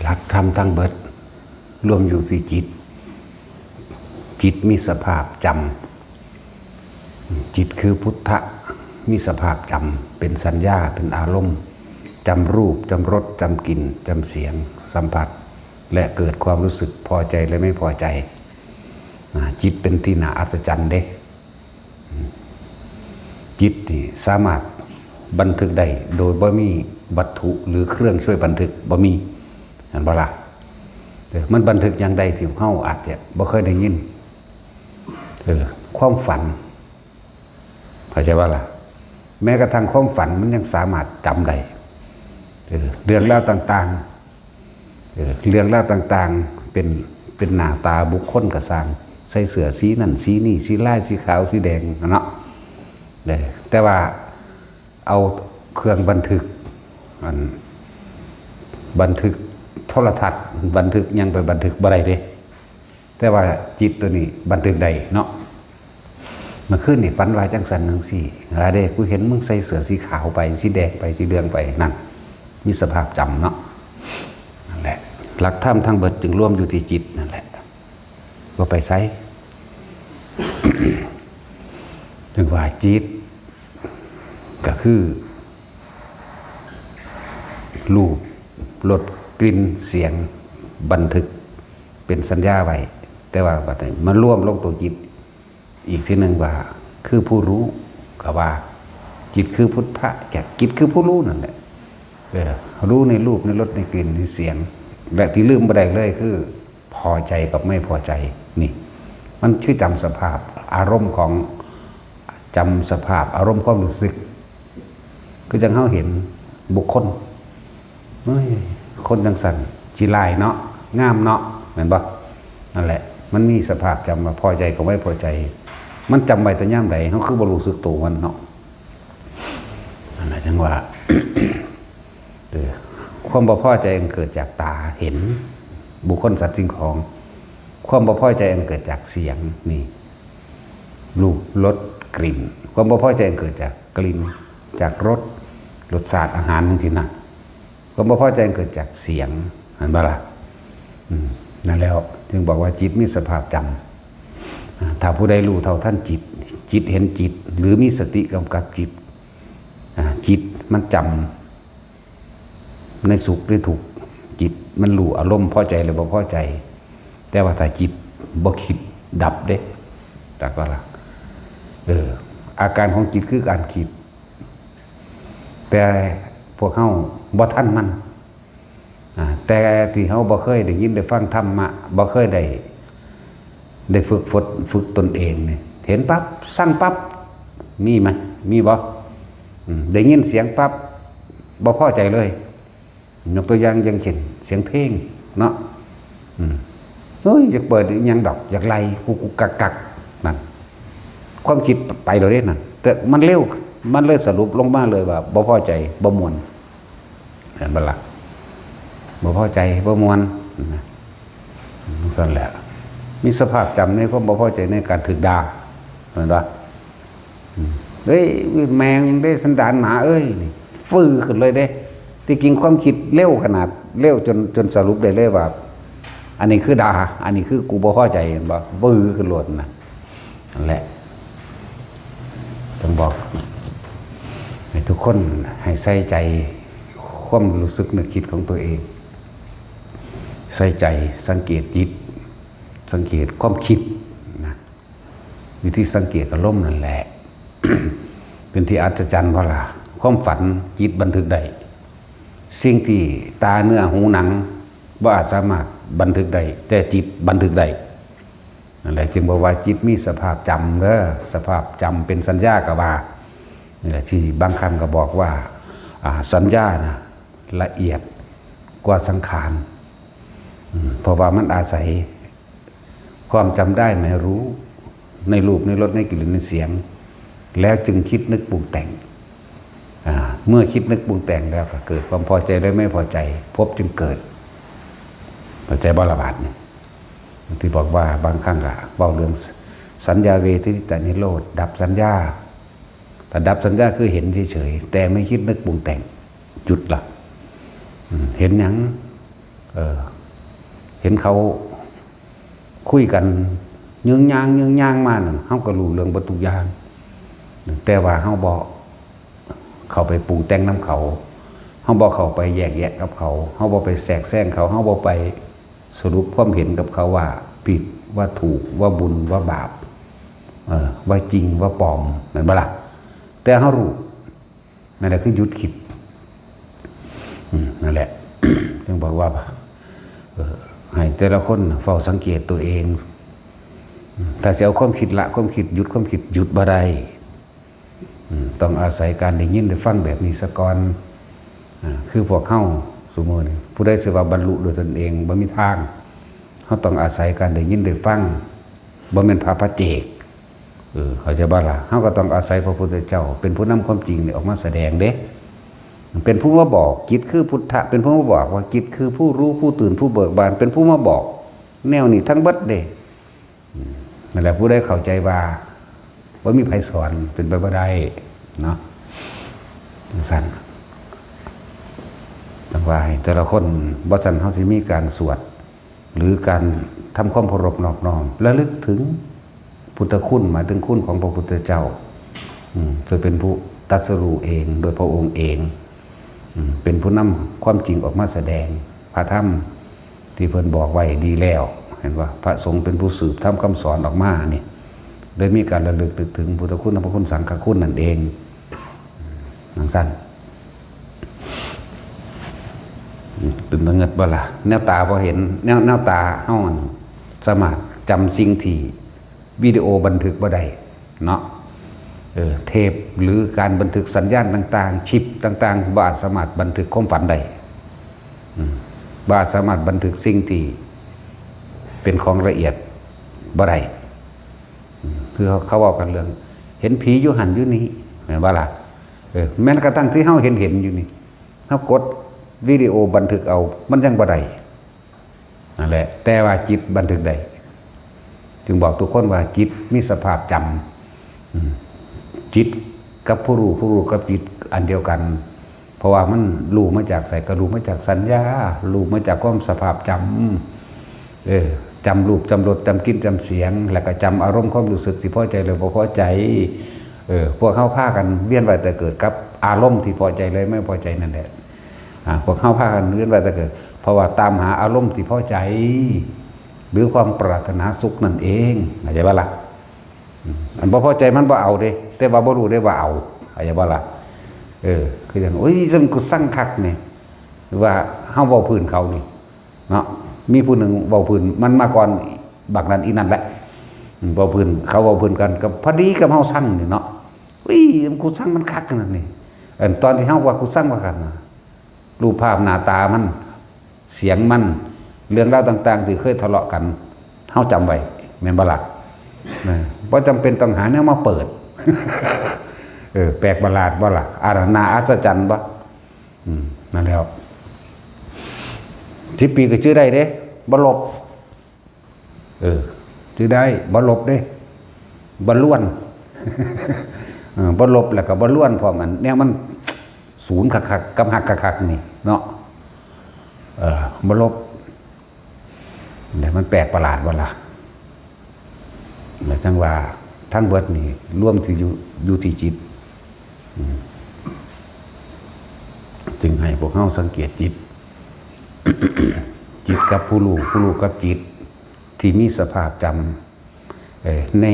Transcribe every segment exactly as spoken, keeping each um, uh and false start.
หลักธรรมทั้งเบิดรวมอยู่ที่จิต จิตมีสภาพจำ จิตคือพุทธะ มีสภาพจำ เป็นสัญญา เป็นอารมณ์ จำรูป จำรส จำกลิ่น จำเสียง สัมผัส และเกิดความรู้สึกพอใจและไม่พอใจ นะ จิตเป็นที่น่าอัศจรรย์เด้ จิตนี่สามารถบันทึกได้โดยบ่มีวัตถุหรือเครื่องช่วยบันทึก บ่มี เห็นบ่ล่ะ เออ มันบันทึกอย่างใดที่เฮาอาจจะบ่เคยได้ยิน เออ ความฝัน เข้าใจบ่ล่ะ แม้กระทั่งความฝันมันยังสามารถจำได้ เออ เรื่องราวต่างๆ เออ เรื่องราวต่างๆ เป็น เป็นหน้าตาบุคคลก็ซ่าง ใส่เสื้อสีนั่นสีนี่ สีลาย สีขาว สีแดงเนาะ เออ แต่ว่าเอาเครื่องบันทึก อัน บันทึกโทรทัศน์ บันทึกหยังไปบันทึกบ่ได้เด้ แต่ว่าจิตตัวนี้บันทึกได้เนาะ เมื่อคืนนี่ฝันว่าจังซั่นจังซี่ ว่าเด้ กูเห็นมึงใส่เสื้อสีขาวไป สีแดงไป สีเหลืองไป นั่น มีสภาพจำเนาะ นั่นแหละ หลักธรรมทั้งเบิดจึงรวมอยู่ที่จิตนั่นแหละ บ่ไปไส ถึงว่าจิต ก็คือ รูป รส กลิ่น เสียง บันทึก เป็นสัญญาไว้ แต่ว่าบัดนี้มารวมลงตัวจิต อีกทีหนึ่งว่า คือผู้รู้ ก็ว่า จิตคือพุทธะ แก่จิตคือผู้รู้นั่นแหละ เออ รู้ในรูป ในรส ในกลิ่น ในเสียง และที่ลืมบ่ได้เลยคือ พอใจกับไม่พอใจ นี่ มันคือจำสภาพ อารมณ์ของ จำสภาพ อารมณ์ความรู้สึก คือจั่งเฮาเห็นบุคคล เฮ้ย คนจั่งซั่น ขี้ร้ายเนาะ งามเนาะ แม่นบ่ นั่นแหละ มันมีสภาพจำว่าพอใจกับไม่พอใจ มันจำไว้แต่ยามใด เฮาคือบ่รู้สึกตัวมันเนาะ นั่นแหละจั่งว่า เออ ความบ่พอใจมันเกิดจากตาเห็น บุคคลสัตว์สิ่งของ ความบ่พอใจมันเกิดจากเสียง นี่ รูป รส กลิ่น ความบ่พอใจมันเกิดจากกลิ่น จากรส รสชาติอาหารจั่งซี้นะ ความบ่พอใจมันเกิดจากเสียง เห็นบ่ล่ะ อืม นั่นแล้วจึงบอกว่าจิตมีสภาพจำ อ่า ถ้าผู้ใดรู้เท่าทันจิต จิตเห็นจิต หรือมีสติกำกับจิต อ่า จิตมันจำ ในสุขในทุกข์ จิตมันรู้อารมณ์พอใจหรือบ่พอใจ แต่ว่าถ้าจิตบ่คิด ดับเด้ จักว่าล่ะ เออ อาการของจิตคือการคิด แต่พวกเฮาบ่ทันมัน อ่า แต่ที่เฮาบ่เคยได้ยินได้ฟังธรรมะ บ่เคยได้ ได้ฝึกฝน ฝึกตนเองนี่ เห็นปั๊บ ซังปั๊บ มีไหม มีบ่ อืม ได้ยินเสียงปั๊บ บ่พอใจเลย ยกตัวอย่างอย่างเช่น เสียงเพลงเนาะ อืม เฮ้ย อยากเปิดอิหยังดอก อยากไล่กุกกุกกักกัก นั่น ความคิดไปแล้วเด้นั่น แต่มันเร็ว มันเลยสรุปลงมาเลยว่า บ่พอใจ บ่ม่วน เห็นบ่ล่ะ บ่พอใจ บ่ม่วน นะ จั่งซั่นแหละ มีสภาพจำในความบ่พอใจในการถูกด่า เห็นบ่ อืม เฮ้ย แมงยังได้สันดานหมาเอ้ย นี่ ฟือขึ้นเลยเด้ ที่จริงความคิดเร็วขนาด เร็วจน จนสรุปได้เลยว่า อันนี้คือด่า อันนี้คือกูบ่พอใจ เห็นบ่ ฟือขึ้นโลดนะ นั่นแหละ ต้องบอก ให้ทุกคนให้ใส่ใจความรู้สึกนึกคิดของตัวเอง ใส่ใจสังเกตจิต สังเกตความคิดนะ วิธีสังเกตอารมณ์นั่นแหละ เป็นที่อัศจรรย์บ่ล่ะ ความฝันจิตบันทึกได้ สิ่งที่ตาเนื้อหูหนังบ่อาจสามารถบันทึกได้ แต่จิตบันทึกได้ นั่นแหละจึงบอกว่าจิตมีสภาพจำเด้อ สภาพจำเป็นสัญญาก็ว่า นี่แหละที่บางครั้งก็บอกว่า อ่า สัญญานะ ละเอียดกว่าสังขาร อืม เพราะว่ามันอาศัยความจำได้หมายรู้ ในรูป ในรส ในกลิ่น ในเสียง แล้วจึงคิดนึกปรุงแต่ง อ่า เมื่อคิดนึกปรุงแต่งแล้วก็เกิดความพอใจและไม่พอใจ ภพจึงเกิด เข้าใจบ่ล่ะบาดนี้ ที่บอกว่าบางครั้งก็เว้าเรื่องสัญญาเวทิตานิโรธ ดับสัญญา ถ้าดับสัญญาคือเห็นเฉยๆ แต่ไม่คิดนึกปรุงแต่ง จุดละ อืม เห็นหยัง เออ เห็นเขาคุยกันยื้องย่างยื้องย่างมานั่น เฮาก็รู้เรื่องเบิดทุกอย่าง แต่ว่าเฮาบ่เข้าไปปรุงแต่งนำเขา เฮาบ่เข้าไปแยกแยะกับเขา เฮาบ่ไปแทรกแซงเขา เฮาบ่ไปสรุปความเห็นกับเขาว่าผิด ว่าถูก ว่าบุญ ว่าบาป เออ ว่าจริง ว่าปลอม แม่นบ่ล่ะ? แต่เฮารู้ นั่นแหละคือหยุดคิด อืม นั่นแหละ จึงบอกว่า เอ่อ ให้แต่ละคนเฝ้าสังเกตตัวเอง อืม ถ้าสิเอาความคิดละความคิด หยุดความคิด หยุดบ่ได้ อืม ต้องอาศัยการได้ยินได้ฟังแบบนี้ซะก่อน อ่า คือพวกเฮาซุมื้อนี้ ผู้ใดสิว่าบรรลุด้วยตนเอง บ่มีทาง เฮาต้องอาศัยการได้ยินได้ฟัง บ่แม่นพระปัจเจก เออ เข้าใจบ่ล่ะ? เฮาก็ต้องอาศัยพระพุทธเจ้า เป็นผู้นำความจริงนี่ออกมาแสดงเด้ เป็นผู้มาบอก จิตคือพุทธะ เป็นผู้มาบอกว่าจิตคือผู้รู้ ผู้ตื่น ผู้เบิกบาน เป็นผู้มาบอก แนวนี้ทั้งเบิดเด้ อืม นั่นแหละ ผู้ใดเข้าใจว่าบ่มีไผสอน เป็นไปบ่ได้ เนาะ จังซั่น จังว่าให้แต่ละคน บ่ซั้นเฮาสิมีการสวด หรือการทำความเคารพนอบน้อม ระลึกถึงพุทธคุณ หมายถึงคุณของพระพุทธเจ้า อืม ซึ่งเป็นผู้ตรัสรู้เอง โดยพระองค์เอง อืม เป็นผู้นำความจริงออกมาแสดง พระธรรมที่เพิ่นบอกไว้ดีแล้ว เห็นบ่? พระสงฆ์เป็นผู้สืบทำคำสอนออกมานี่ เลยมีการระลึกนึกถึงพุทธคุณ ธรรมคุณ สังฆคุณนั่นเอง จังซั่น เป็นตาเงิดบ่ล่ะ? แนวตาบ่เห็น แนว แนวตาเฮานั่นสามารถจำสิ่งที่วิดีโอบันทึกบ่ได้เนาะ เออ เทปหรือการบันทึกสัญญาณต่างๆ ชิปต่างๆ บ่อาจสามารถบันทึกความฝันได้ อืม บ่อาจสามารถบันทึกสิ่งที่เป็นของละเอียดบ่ได้ อืม คือเขา เขาเว้ากันเรื่อง เห็นผีอยู่หั่นอยู่นี่ แม่นบ่ล่ะ? เออ แม้กระทั่งที่เฮาเห็นๆ อยู่นี่ เฮากดวิดีโอบันทึกเอา มันยังบ่ได้ นั่นแหละ แต่ว่าจิตบันทึกได้ จึงบอกทุกคนว่าจิตมีสภาพจำ อืม จิตกับผู้รู้ ผู้รู้กับจิตอันเดียวกัน เพราะว่ามันรู้มาจากไส ก็รู้มาจากสัญญา รู้มาจากความสภาพจำ เออ จำรูป จำรส จำกลิ่น จำเสียง แล้วก็จำอารมณ์ความรู้สึกที่พอใจหรือบ่พอใจ เออ พวกเฮาพากันเวียนว่ายตายเกิดกับอารมณ์ที่พอใจหรือไม่พอใจนั่นแหละ อ่า พวกเฮาพากันเวียนว่ายตายเกิด เพราะว่าตามหาอารมณ์ที่พอใจ หรือความปรารถนาสุขนั่นเอง เข้าใจบ่ล่ะ? อืม อันบ่พอใจมันบ่เอาเด้ แต่ว่าบ่รู้เด้ว่าเอา เข้าใจบ่ล่ะ? เออ คือจั่ง โอ้ย ซั่นกูซังคักนี่ หรือว่าเฮาเว้าพื้นเขานี่ เนาะ มีผู้หนึ่งเว้าพื้นมันมาก่อน บักนั้นอีนั่นแหละ อืม เว้าพื้น เขาเว้าพื้นกัน ก็พอดีกับเฮาซังนี่เนาะ อุ้ย กูซังมันคักขนาดนี้ อันตอนที่เฮาว่ากูซังว่าคักนะ รูปภาพหน้าตามัน เสียงมัน เรื่องราวต่างๆ ที่เคยทะเลาะกัน เฮาจำไว้ แม่นบ่ล่ะ? นะ บ่จำเป็นต้องหาแนวมาเปิด เออ แปลกประหลาดบ่ล่ะ? อันน่าอัศจรรย์บ่? อืม นั่นแหล้ว สิบปีก็จื่อได้เด้ บ่ลบ เออ จื่อได้ บ่ลบเด้ บ่ล้วน เออ บ่ลบแล้วก็บ่ล้วนพร้อม อันแนวมันศูนย์คักๆ กับหักคักๆ นี่เนาะ เออ บ่ลบ แต่มันแปลกประหลาดบ่ล่ะ? แล้วจั่งว่าทั้งเบิดนี่รวมที่อยู่ อยู่ที่จิต อืม จึงให้พวกเฮาสังเกตจิต จิตกับผู้รู้ ผู้รู้กับจิต ที่มีสภาพจำ เอ่อ ใน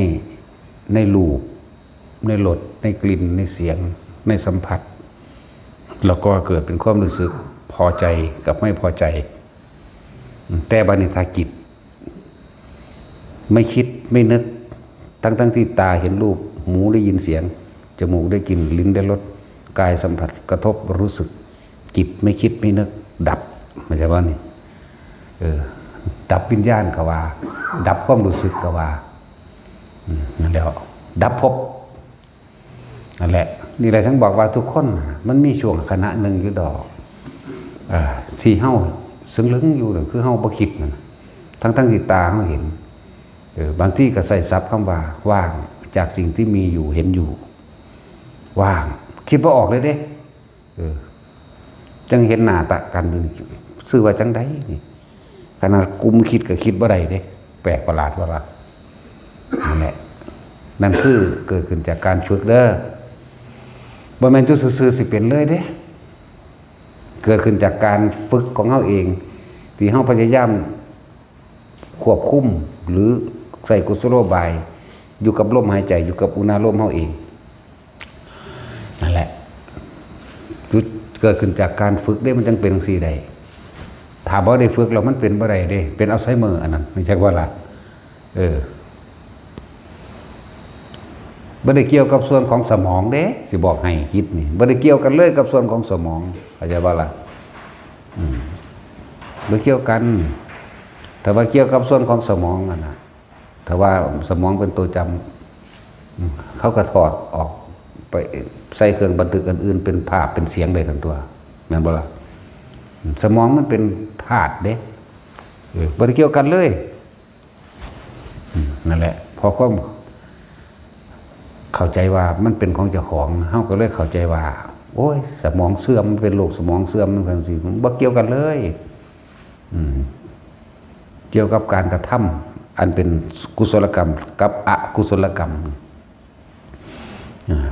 ในรูป ในรส ในกลิ่น ในเสียง ในสัมผัส แล้วก็เกิดเป็นความรู้สึกพอใจกับไม่พอใจ แต่บัดนี้ถ้าจิต ไม่คิดไม่นึก ทั้งๆ ที่ตาเห็นรูป หูได้ยินเสียง จมูกได้กลิ่น ลิ้นได้รส กายสัมผัส กระทบรู้สึก จิตไม่คิดไม่นึก ดับ เข้าใจบ่นี่? เออ ดับวิญญาณก็ว่า ดับความรู้สึกก็ว่า อืม นั่นแหละ ดับภพ นั่นแหละ นี่แหละถึงบอกว่าทุกคนน่ะ มันมีช่วงขณะหนึ่งอยู่ดอก อ่า ที่เฮาเซิงเลิงอยู่น่ะ คือเฮาบ่คิดนั่นน่ะ ทั้งๆ ที่ตาเฮาเห็น เออ บางทีก็ใช้ศัพท์คำว่า ว่างจากสิ่งที่มีอยู่เห็นอยู่ ว่าง คิดบ่ออกเลยเด้ เออ จั่งเห็นหน้าตากันอยู่นี่ ชื่อว่าจั่งใดนี่? ขนาดกลุ่มคิดก็คิดบ่ได้เด้ แปลกประหลาดว่าละนั่นแหละ นั่นคือเกิดขึ้นจากการฝึกเด้อ บ่แม่นอยู่ซื่อๆสิเป็นเลยเด้ เกิดขึ้นจากการฝึกของเฮาเอง ที่เฮาพยายามควบคุม หรือใส่กุศโลบาย อยู่กับลมหายใจ อยู่กับอุณาโลมเฮาเอง นั่นแหละ จุดเกิดขึ้นจากการฝึกเด้ มันจั่งเป็นจั่งซี้ได้ ถ้าบ่ได้ฝึกแล้วมันเป็นบ่ได้เด้ เป็นอัลไซเมอร์อันนั้น ไม่ใช่ว่าล่ะ เออ บ่ได้เกี่ยวกับส่วนของสมองเด้ สิบอกให้ จิตนี่ บ่ได้เกี่ยวกันเลยกับส่วนของสมอง เข้าใจบ่ล่ะ อืม บ่เกี่ยวกัน ถ้าว่าเกี่ยวกับส่วนของสมองนั่นน่ะ ถ้าว่าสมองเป็นตัวจำ อืม เขาก็ถอดออกไปใส่เครื่องบันทึกอันอื่นเป็นภาพเป็นเสียงได้ทั้งตัว แม่นบ่ล่ะ อืม สมองมันเป็นธาตุเด้ เออ บ่ได้เกี่ยวกันเลย อืม นั่นแหละ พอความเข้าใจว่ามันเป็นของเจ้าของ เฮาก็เลยเข้าใจว่า โอ้ย สมองเสื่อม มันเป็นโรคสมองเสื่อม จั่งซี้ มันบ่เกี่ยวกันเลย อืม เกี่ยวกับการกระทำ อันเป็นกุศลกรรม กับอกุศลกรรม อ่า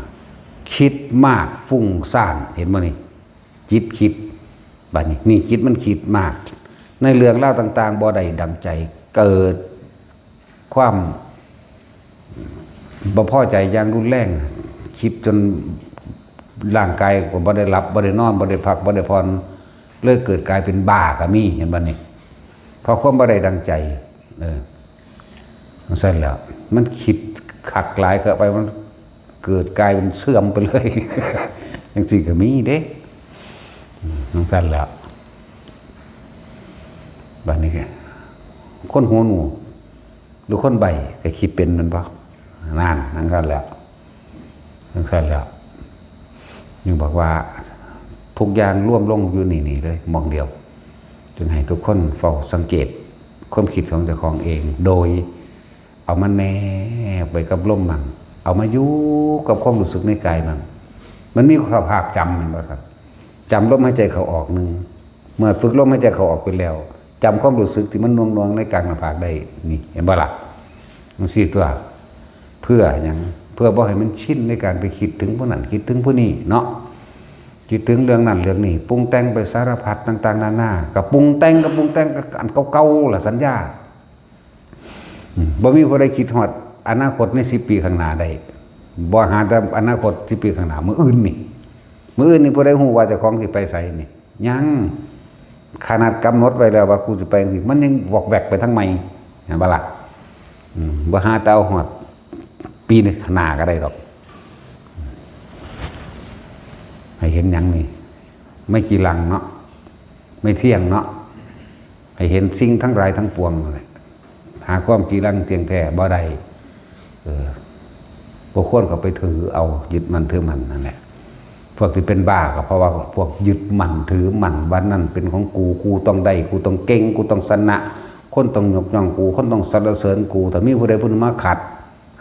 คิดมากฟุ้งซ่าน เห็นบ่นี่ จิตคิด บัดนี้ นี่จิตมันคิดมาก ในเรื่องราวต่างๆ บ่ได้ดังใจ เกิดความบ่พอใจอย่างรุนแรง คิดจนร่างกายก็บ่ได้หลับ บ่ได้นอน บ่ได้พัก บ่ได้ผ่อน เลยเกิดกลายเป็นบ้าก็มี เห็นบ่นี่ เพราะความบ่ได้ดังใจ เออ จั่งซั่นแหล้ว มันคิดคักหลายเข้าไป มันเกิดกลายเป็นเสื่อมไปเลย จั่งซี้ก็มีเด้ อืม จั่งซั่นแหล้ว บัดนี้ก็ คนหูหนวก หรือคนใบ้ก็คิดเป็นแม่นบ่ นั่น จั่งซั่นแหล้ว จั่งซั่นแหล้ว ยังบอกว่า ทุกอย่างรวมลงอยู่นี่ นี่เลย หม่องเดียว จึงให้ทุกคนเฝ้าสังเกตความคิดของเจ้าของเอง โดยเอามาแนบไว้กับลมมัน เอามาอยู่กับความรู้สึกในกายมัน มันมีสภาพจำ แม่นบ่ครับ จำลมหายใจเข้าออกหนึ่ง เมื่อฝึกลมหายใจเข้าออกไปแล้ว จำความรู้สึกที่มันหน่วงๆในกลางหน้าผากได้ นี่ เห็นบ่ล่ะ จั่งซี้ตัว เพื่อหยัง เพื่อบ่ให้มันชินในการไปคิดถึงผู้นั้น คิดถึงผู้นี้เนาะ คิดถึงเรื่องนั้นเรื่องนี้ ปรุงแต่งไปสารพัดต่างๆนานา ก็ปรุงแต่ง ก็ปรุงแต่งกับอันเก่าๆล่ะ สัญญา อืม บ่มีผู้ใดคิดฮอดอนาคตในสิบปีข้างหน้าได้ บ่หาแต่อนาคตสิบปีข้างหน้า มื้ออื่นนี่ มื้ออื่นนี่ผู้ใดฮู้ว่าเจ้าของสิไปไสนี่ ยัง ขนาดกำหนดไว้แล้วว่ากูสิไปจั่งซี้ มันยังวอกแวกไปทางใหม่ เห็นบ่ล่ะ อืม บ่หาแต่เอาฮอดปีข้างหน้าก็ได้ดอก ให้เห็นหยังนี่ ไม่จีรังเนาะ ไม่เที่ยงเนาะ ให้เห็นสิ่งทั้งหลายทั้งปวงนั่นแหละ หาความจีรังเที่ยงแท้บ่ได้ เออ บ่ควรเข้าไปถือเอา ยึดมั่นถือมั่นนั่นแหละ พวกที่เป็นบ้าก็เพราะว่าพวกยึดมั่นถือมั่นว่านั่นเป็นของกู กูต้องได้ กูต้องเก่ง กูต้องชนะ คนต้องยกย่องกู คนต้องสรรเสริญกู ถ้ามีผู้ใดผู้หนึ่งมาขัด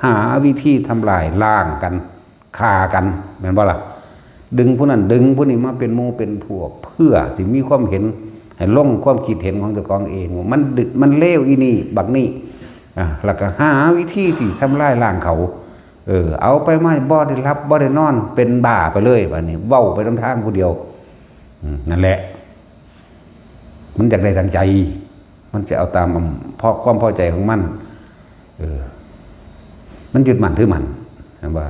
หาวิธีทำลายล้างกัน ฆ่ากัน แม่นบ่ล่ะ ดึงผู้นั้นดึงผู้นี้มาเป็นหมู่เป็นพวก เพื่อสิมีความเห็น ให้ลงความคิดเห็นของเจ้าของเอง ว่ามันดึกมันเลวอีนี่ บักนี่ อ่ะ แล้วก็หาวิธีที่ทำลายล้างเขา เออ เอาไปมาบ่ได้หลับบ่ได้นอน เป็นบ้าไปเลย บัดนี้ เว้าไปนำทางผู้เดียว อืม นั่นแหละ มันอยากได้ดังใจ มันจะเอาตามอำ เพราะความพอใจของมัน เออ มันยึดมั่นถือมั่น เห็นบ่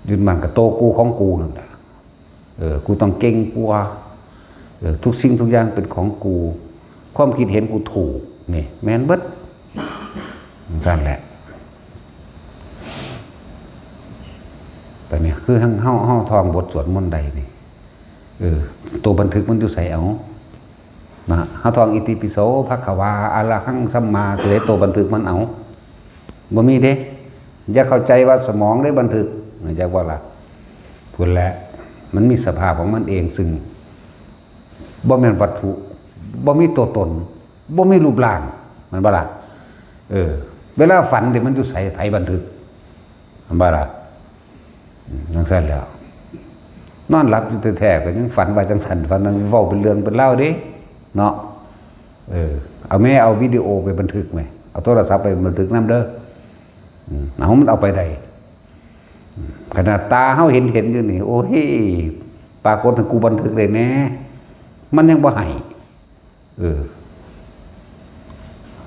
ยึดมั่นกับโตกูของกูนั่นแหละ เออ กูต้องเก่งกว่า เออ ทุกสิ่งทุกอย่างเป็นของกู ความคิดเห็นกูถูก นี่ แม่นเบิด จั่งซั่นแหละ แต่เนี่ย คือเฮา เฮา เฮาท่องบทสวดมนต์ใดนี่ เออ ตัวบันทึกมันอยู่ไสเอา นะ เฮาท่องอิติปิโสภะคะวา อะระหังสัมมา สิได้ตัวบันทึกมันเอา บ่มีเด้ อย่าเข้าใจว่าสมองได้บันทึก จักว่าล่ะ พุ้นแหละ มันมีสภาพของมันเอง ซึ่งบ่แม่นวัตถุ บ่มีตัวตน บ่มีรูปร่าง แม่นบ่ล่ะ เออ เวลาฝันนี่มันอยู่ไส ไผบันทึก แม่นบ่ล่ะ อืม จั่งซั่นแหล้ว นอนหลับอยู่แท้ๆ ก็ยังฝันว่าจั่งซั่น ฝันว่าเว้าเป็นเรื่องเป็นราวเด้ เนาะ เออ เอาแม่เอาวิดีโอไปบันทึกไหม เอาโทรศัพท์ไปบันทึกนำเด้อ อืม เอามันเอาไปได้ อืม ขนาดตาเฮาเห็นเห็นอยู่นี่ โอ้ย ปรากฏให้กูบันทึกได้แน่ มันยังบ่ให้ เออ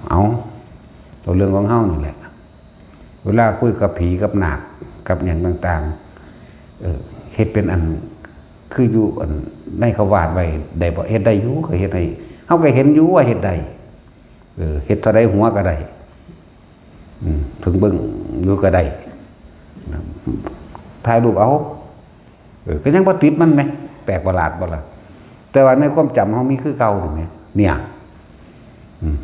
เอา เอาเรื่องของเฮานี่แหละ เวลาคุยกับผีกับนาคกับหยังต่างๆ เออ เฮ็ดเป็นอัน คืออยู่อัน ในเขาวาดไว้ได้บ่ เฮ็ดได้อยู่ ก็เฮ็ดให้ เฮาก็เห็นอยู่ว่าเฮ็ดได้ เออ เฮ็ดเท่าใดหัวก็ได้ อืม เพิ่งเบิ่งอยู่ก็ได้ นะ ถ่ายรูปเอา เออ ก็ยังบ่ติดมันแหม แปลกประหลาดบ่ล่ะ แต่ว่าในความจำเฮามีคือเก่านี่แหม เนี่ย อืม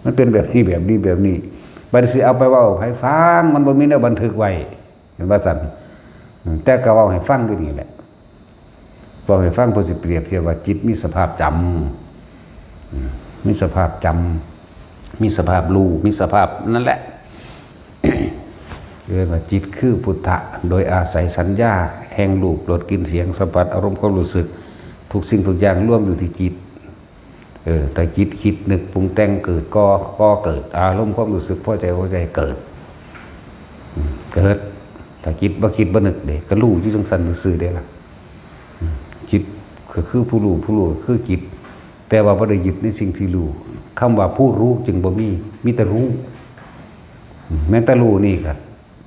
มันเป็นแบบนี้ แบบนี้ แบบนี้ บัดนี้สิเอาไปเว้าให้ฟัง มันบ่มีแนวบันทึกไว้ เห็นว่าซั่น อืม แต่ก็เว้าให้ฟังอยู่นี่แหละ เว้าให้ฟัง เพื่อสิเปรียบเทียบว่าจิตมีสภาพจำ อืม มีสภาพจำ มีสภาพรู้ มีสภาพนั่นแหละ เรียกว่าจิตคือพุทธะ โดยอาศัยสัญญาแห่งรูป รส กลิ่น เสียง สัมผัส อารมณ์ ความรู้สึก ทุกสิ่งทุกอย่างรวมอยู่ที่จิต เออ แต่จิตคิดนึกปรุงแต่งเกิด ก่อ ก่อเกิด อารมณ์ความรู้สึกพอใจ พอใจเกิด อืม เกิด ถ้าจิตบ่คิดบ่นึกเด้ ก็รู้อยู่จังซั่นซื่อๆเด้ล่ะ อืม จิตก็คือผู้รู้ ผู้รู้ก็คือจิต แต่ว่าบ่ได้ยึดในสิ่งที่รู้ คำว่าผู้รู้จึงบ่มี มีแต่รู้ อืม แม้แต่รู้นี่ก็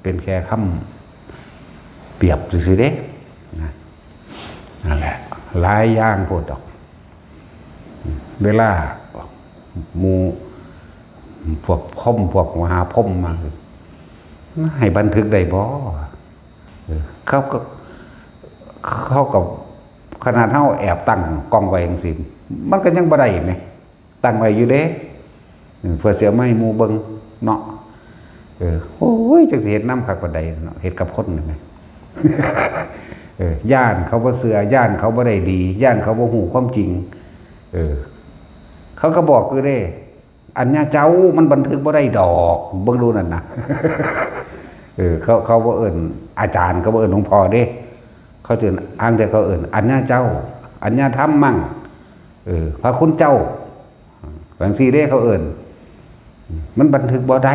เป็นแค่คำเปรียบซื่อๆเด้ นะ นั่นแหละ หลายอย่างโพดดอก เวลาหมู่พวกคอม พวกมหาพรหมมา ให้บันทึกได้บ่ เออ เขาก็ เขาก็ ขนาดเฮาแอบตั้งกล้องไว้จังซี่ มันก็ยังบ่ได้แหม ตั้งไว้อยู่เด้ เออ เพื่อสิเอามาให้หมู่เบิ่งเนาะ เออ โอ้ย จักสิเฮ็ดนำคักปานใดเนาะ เฮ็ดกับคนนี่แหม เออ ย้านเขาบ่เชื่อ ย้านเขาบ่ได้ดี ย้านเขาบ่ฮู้ความจริง เออ เขาก็บอกอยู่เด้ อันเนี้ยเจ้ามันบันทึกบ่ได้ดอก เบิ่งดูนั่นนะ เออ เขา เขาบ่เอิ้นอาจารย์ เขาบ่เอิ้นหลวงพ่อเด้ เขาจะอ้างแต่เขาเอิ้นอันเนี้ยเจ้า อันเนี้ยธรรมมัง เออ พระคุณเจ้า จังซี่เด้เขาเอิ้น มันบันทึกบ่ได้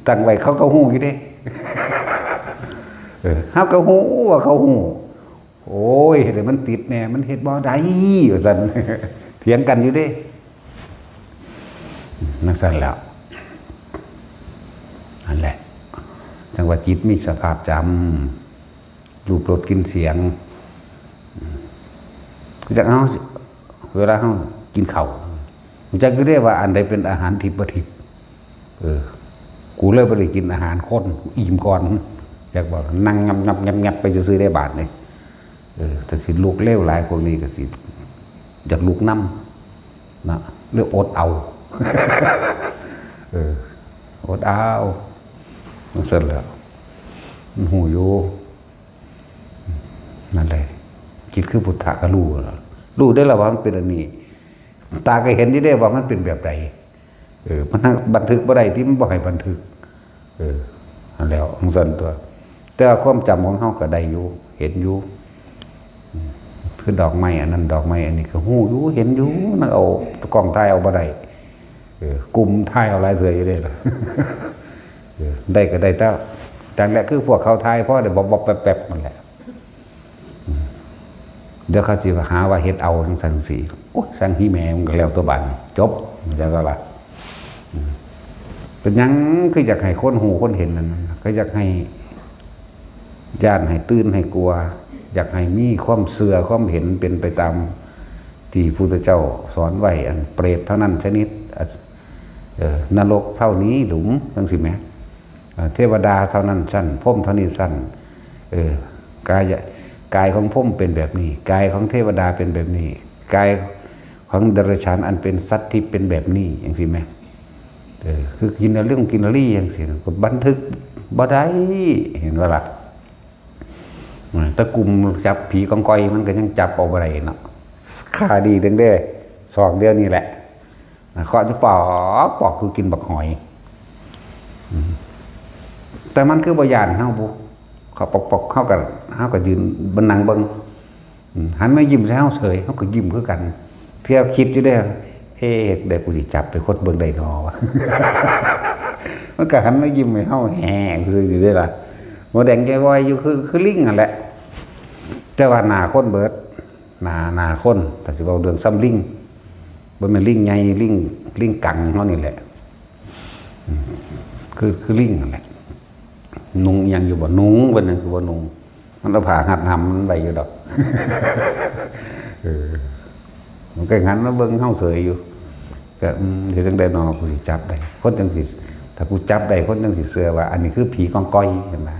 ตั้งไว้เขาก็ฮู้อยู่เด้ เออ เฮาก็ฮู้ว่าเขาฮู้ โอ้ย เฮ็ดให้มันติดแน่ มันเฮ็ดบ่ได้ ว่าซั่น เถียงกันอยู่เด้ นั่นซั่นแหล้ว นั่นแหละ จังว่าจิตมีสภาพจำ รูป รส กลิ่น เสียง ก็จักเอา เวลาเฮากินข้าว จักอยู่เด้ว่าอันใดเป็นอาหารทิพย์บ่ทิพย์ เออ กูเลยบ่ได้กินอาหารคน อิ่มก่อน จักบ่ นั่งงับงับงับงับไปซื่อๆได้บาดนี่ เออ แต่สิลุกเร็วหลายพวกนี้ก็สิ อยากลุกนำ นะ เลยอดเอา เออ อดเอา มันซั่นแหล้ว มันฮู้อยู่ นั่นแหละ จิตคือพุทธะก็รู้แล้ว รู้ได้แล้วว่ามันเป็นอันนี้ ตาก็เห็นอยู่ได้ว่ามันเป็นแบบใด เออ มันบันทึกบ่ได้ที่มันบ่ให้บันทึก เออ นั่นแหล้ว จังซั่นตัว แต่ว่าความจำของเฮาก็ได้อยู่ เห็นอยู่ อืม คือดอกไม้อันนั้น ดอกไม้อันนี้ก็ฮู้อยู่ เห็นอยู่ นั่นเอากล้องถ่ายเอาบ่ได้ เออ กุมถ่ายเอาหลายเทื่ออยู่เด้ล่ะ เออ ได้ก็ได้แต่ จังแหละ คือพวกเขาถ่ายพอได้บอบๆแป๊บๆนั่นแหละ เดี๋ยวเขาสิหาว่าเฮ็ดเอาจังซั่นจังซี้ โอ๊ย สั่งฮีแม่มึงก็แล้วตัวบาดนี้ จบ จังซั่นล่ะ อืม เป็นหยังคืออยากให้คนฮู้คนเห็นนั่นน่ะ ก็อยากให้ย้าน ให้ตื่น ให้กลัว อยากให้มีความเชื่อความเห็นเป็นไปตามที่พุทธเจ้าสอนไว้ อันเปรตเท่านั้นชนิด อ่ะ เอ่อ นรกเท่านี้หลุม จังซี้แหม อ่า เทวดาเท่านั้นชั้น พรหมเท่านี้ชั้น เออ กาย กายของพรหมเป็นแบบนี้ กายของเทวดาเป็นแบบนี้ กายของเดรัจฉานอันเป็นสัตว์ทิพย์เป็นแบบนี้ จังซี้แหม เออ คือกินเรื่องกินรีจังซี้นะ ก็บันทึกบ่ได้ เห็นบ่ล่ะ อ่า ตะกลุ่มจับผีกองกอยมันก็ยังจับเอาบ่ได้เนาะ คาดีเด้งเด้ สองเดียวนี่แหละ เคาะอยู่ปอกปอกคือกินบักหอย อืม แต่มันคือบ่ย้านเฮาบุ เคาะปอกปอก เฮาก็ เฮาก็ยืนบ่นั่งเบิ่ง อืม หันมายิ้มใส่เฮาเฉย เฮาก็ยิ้มคือกัน เที่ยวคิดอยู่เด้ เ เอ๊ะ เฮ็ดได้กูสิจับไปคนเบิ่งได้นอวะ มันก็หันมายิ้มให้เฮาแฮ่ซื่ออยู่เด้ล่ะ หัวแดงใจวอยอยู่คือ คือลิงนั่นแหละ แต่ว่าหน้าคนเบิด หน้า หน้าคน ถ้าสิเว้าเรื่องส่ำลิง บ่แม่นลิงใหญ่ ลิง ลิงกังเฮานี่แหละ อืม คือ คือลิงนั่นแหละ นุ่งอิหยังอยู่บ่ นุ่ง เพิ่นนั่นคือบ่นุ่ง มันเอาผ้าฮัดหำมันไว้อยู่ดอก เออ มันก็หันมาเบิ่งเฮาเสยอยู่ ก็ อืม เฮ็ดจั่งใด๋น้อ กูสิจับได้ คนจั่งสิ ถ้ากูจับได้ คนจั่งสิเชื่อว่า อันนี้คือผีกองกอย หั้นนะ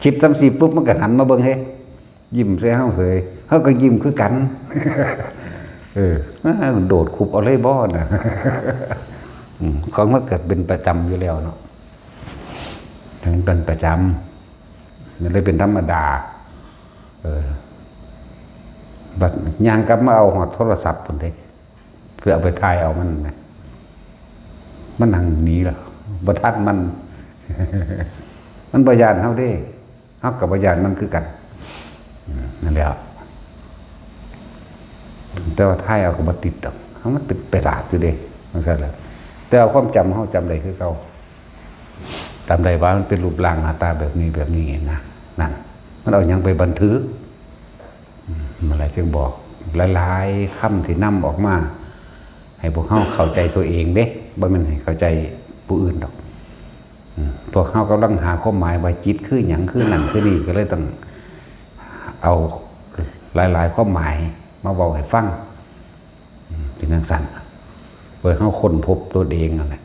คิดส่ำซี้ปุ๊บ มันก็หันมาเบิ่ง เฮ้ ยิ้มใส่เฮาเสย เฮาก็ยิ้มคือกัน เออ มาโดดคุบเอาเลยบ่น่ะ อืม ของมันก็เป็นประจำอยู่แล้วเนาะ ทั้งเป็นประจำ มันเลยเป็นธรรมดา เออ บัดย่างกลับมาเอาฮอดโทรศัพท์พุ้นเด้ เพื่อเอาไปถ่ายเอามันนะ มันนั่งหนีล่ะ บ่ทันมัน มันบ่ย้านเฮาเด้ เฮาก็บ่ย้านมันคือกัน อืม นั่นแหละ แต่ว่าถ่ายเอาก็บ่ติดดอก เฮามันเป็นประหลาดอยู่เด้ จั่งซั้นแหละ แต่ว่าความจำเฮาจำได้คือเก่า จำได้ว่ามันเป็นรูปร่างหน้าตาแบบนี้แบบนี้นะ นั่น มันเอาหยังไปบันทึก อืม นั่นแหละจึงบอก หลายๆ คำที่นำออกมา ให้พวกเฮาเข้าใจตัวเองเด้ บ่แม่นให้เข้าใจผู้อื่นดอก อืม พวกเฮากำลังหาความหมายว่าจิตคือหยัง คือนั่นคือนี่ ก็เลยต้องเอาหลายๆ ความหมายมาเว้าให้ฟัง อืม เป็นจั่งซั้น เพื่อเฮาค้นพบตนเองนั่นแหละ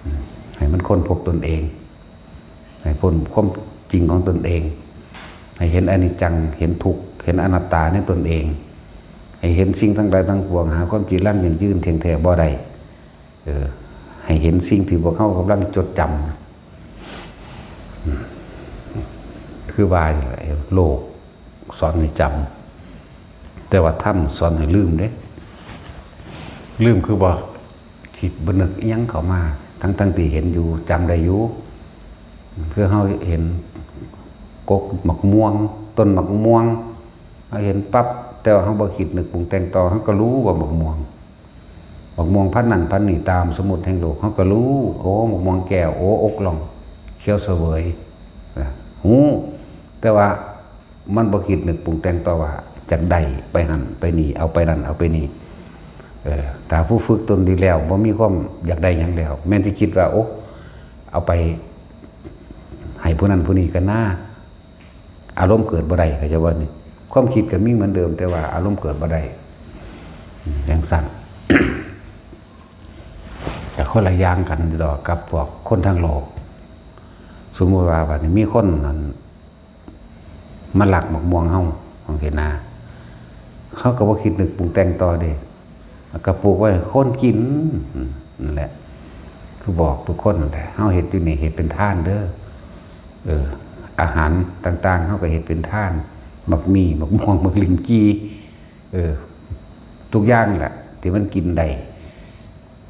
อืม ให้มันค้นพบตนเอง ให้พ้นความจริงของตนเอง ให้เห็นอนิจจัง เห็นทุกข์ เห็นอนัตตาในตนเอง ให้เห็นสิ่งทั้งหลายทั้งปวง หาความจีรังยั่งยืนเที่ยงแท้บ่ได้ เออ ให้เห็นสิ่งที่พวกเฮากำลังจดจำ อืม คือว่าอยู่แหละ โลกสอนให้จำ แต่ว่าธรรมสอนให้ลืมเด้ ลืมคือบ่คิดบ่นึกอิหยังเข้ามา ทั้งๆ ที่เห็นอยู่ จำได้อยู่ คือเฮาเห็นกกหมากม่วง ต้นหมากม่วง เฮาเห็นปั๊บ แต่ว่าเฮาบ่คิดนึกปรุงแต่งต่อ เฮาก็รู้ว่าหมากม่วง หมากม่วงพันธุ์นั้นพันธุ์นี้ ตามสมมุติแห่งโลก เฮาก็รู้ โอ้ หมากม่วงแก้ว โอ้ อกล่อง เขียวเสวย นะ ฮู้ แต่ว่ามันบ่คิดนึกปรุงแต่งต่อว่าจักได้ไปหั่นไปนี่ เอาไปนั่นเอาไปนี่ เออ ถ้าผู้ฝึกตนดีแล้ว บ่มีความอยากได้หยังแล้ว แม่นสิคิดว่า โอ้ เอาไปให้ผู้นั้นผู้นี้ก็น่า อารมณ์เกิดบ่ได้ เข้าใจบ่นี่ ความคิดก็มีเหมือนเดิม แต่ว่าอารมณ์เกิดบ่ได้ อืม จั่งซั้น ก็คนละอย่างกันดอกกับพวกคนทางโลก สมมุติว่าบัดนี้มีคนนั่นมาลักหมากม่วงเฮา จั่งซี้นะ เขาก็บ่คิดนึกปรุงแต่งต่อเด้ แล้วก็ปลูกไว้ให้คนกิน อืม นั่นแหละ คือบอกทุกคนนั่นแหละ เฮาเฮ็ดอยู่นี่เฮ็ดเป็นทานเด้อ เออ อาหารต่างๆ เฮาก็เฮ็ดเป็นทาน บักมี่ บักม่วง บักลิ้นจี่ เออ ทุกอย่างแหละ ที่มันกินได้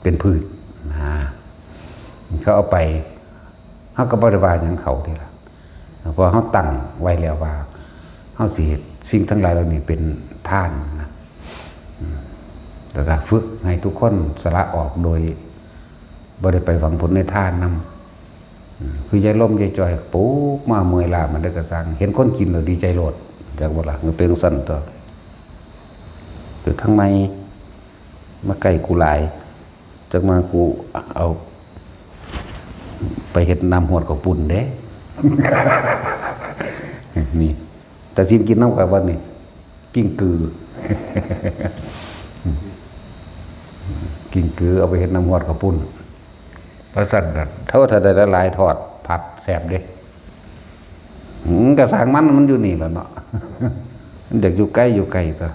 เป็นพืชนะ เขาเอาไป เฮาก็บ่ได้ว่าหยังเขาเด้ล่ะ เพราะเฮาตั้งไว้แล้วว่า เฮาสิเฮ็ดสิ่งทั้งหลายเหล่านี้เป็นทานนะ อืม แล้วก็ฝึกให้ทุกคนสละออกโดยบ่ได้ไปหวังผลในทานนำ อืม คือยายลมยายจ่อยปลูกมาเมื่อยล้ามันได้กระซัง เห็นคนกินแล้วดีใจโลด จักบ่ล่ะ มันเป็นจั่งซั้นตัว คือทางในมาใกล้กูหลาย จักมากูเอาไปเฮ็ดน้ำฮวดข้าวปุ้นเด้ นี่ แต่สินกินน้ำกับวันนี้ กิ้งกือ กิ้งกือเอาไปเฮ็ดน้ำฮวดข้าวปุ้น ว่าซั่นน่ะ เท่าถ้าได้หลายๆ ทอดผัดแซ่บเด้ อืม กะสร้างมัน มันอยู่นี่แหละเนาะ มันอยากอยู่ใกล้อยู่ไกลตัว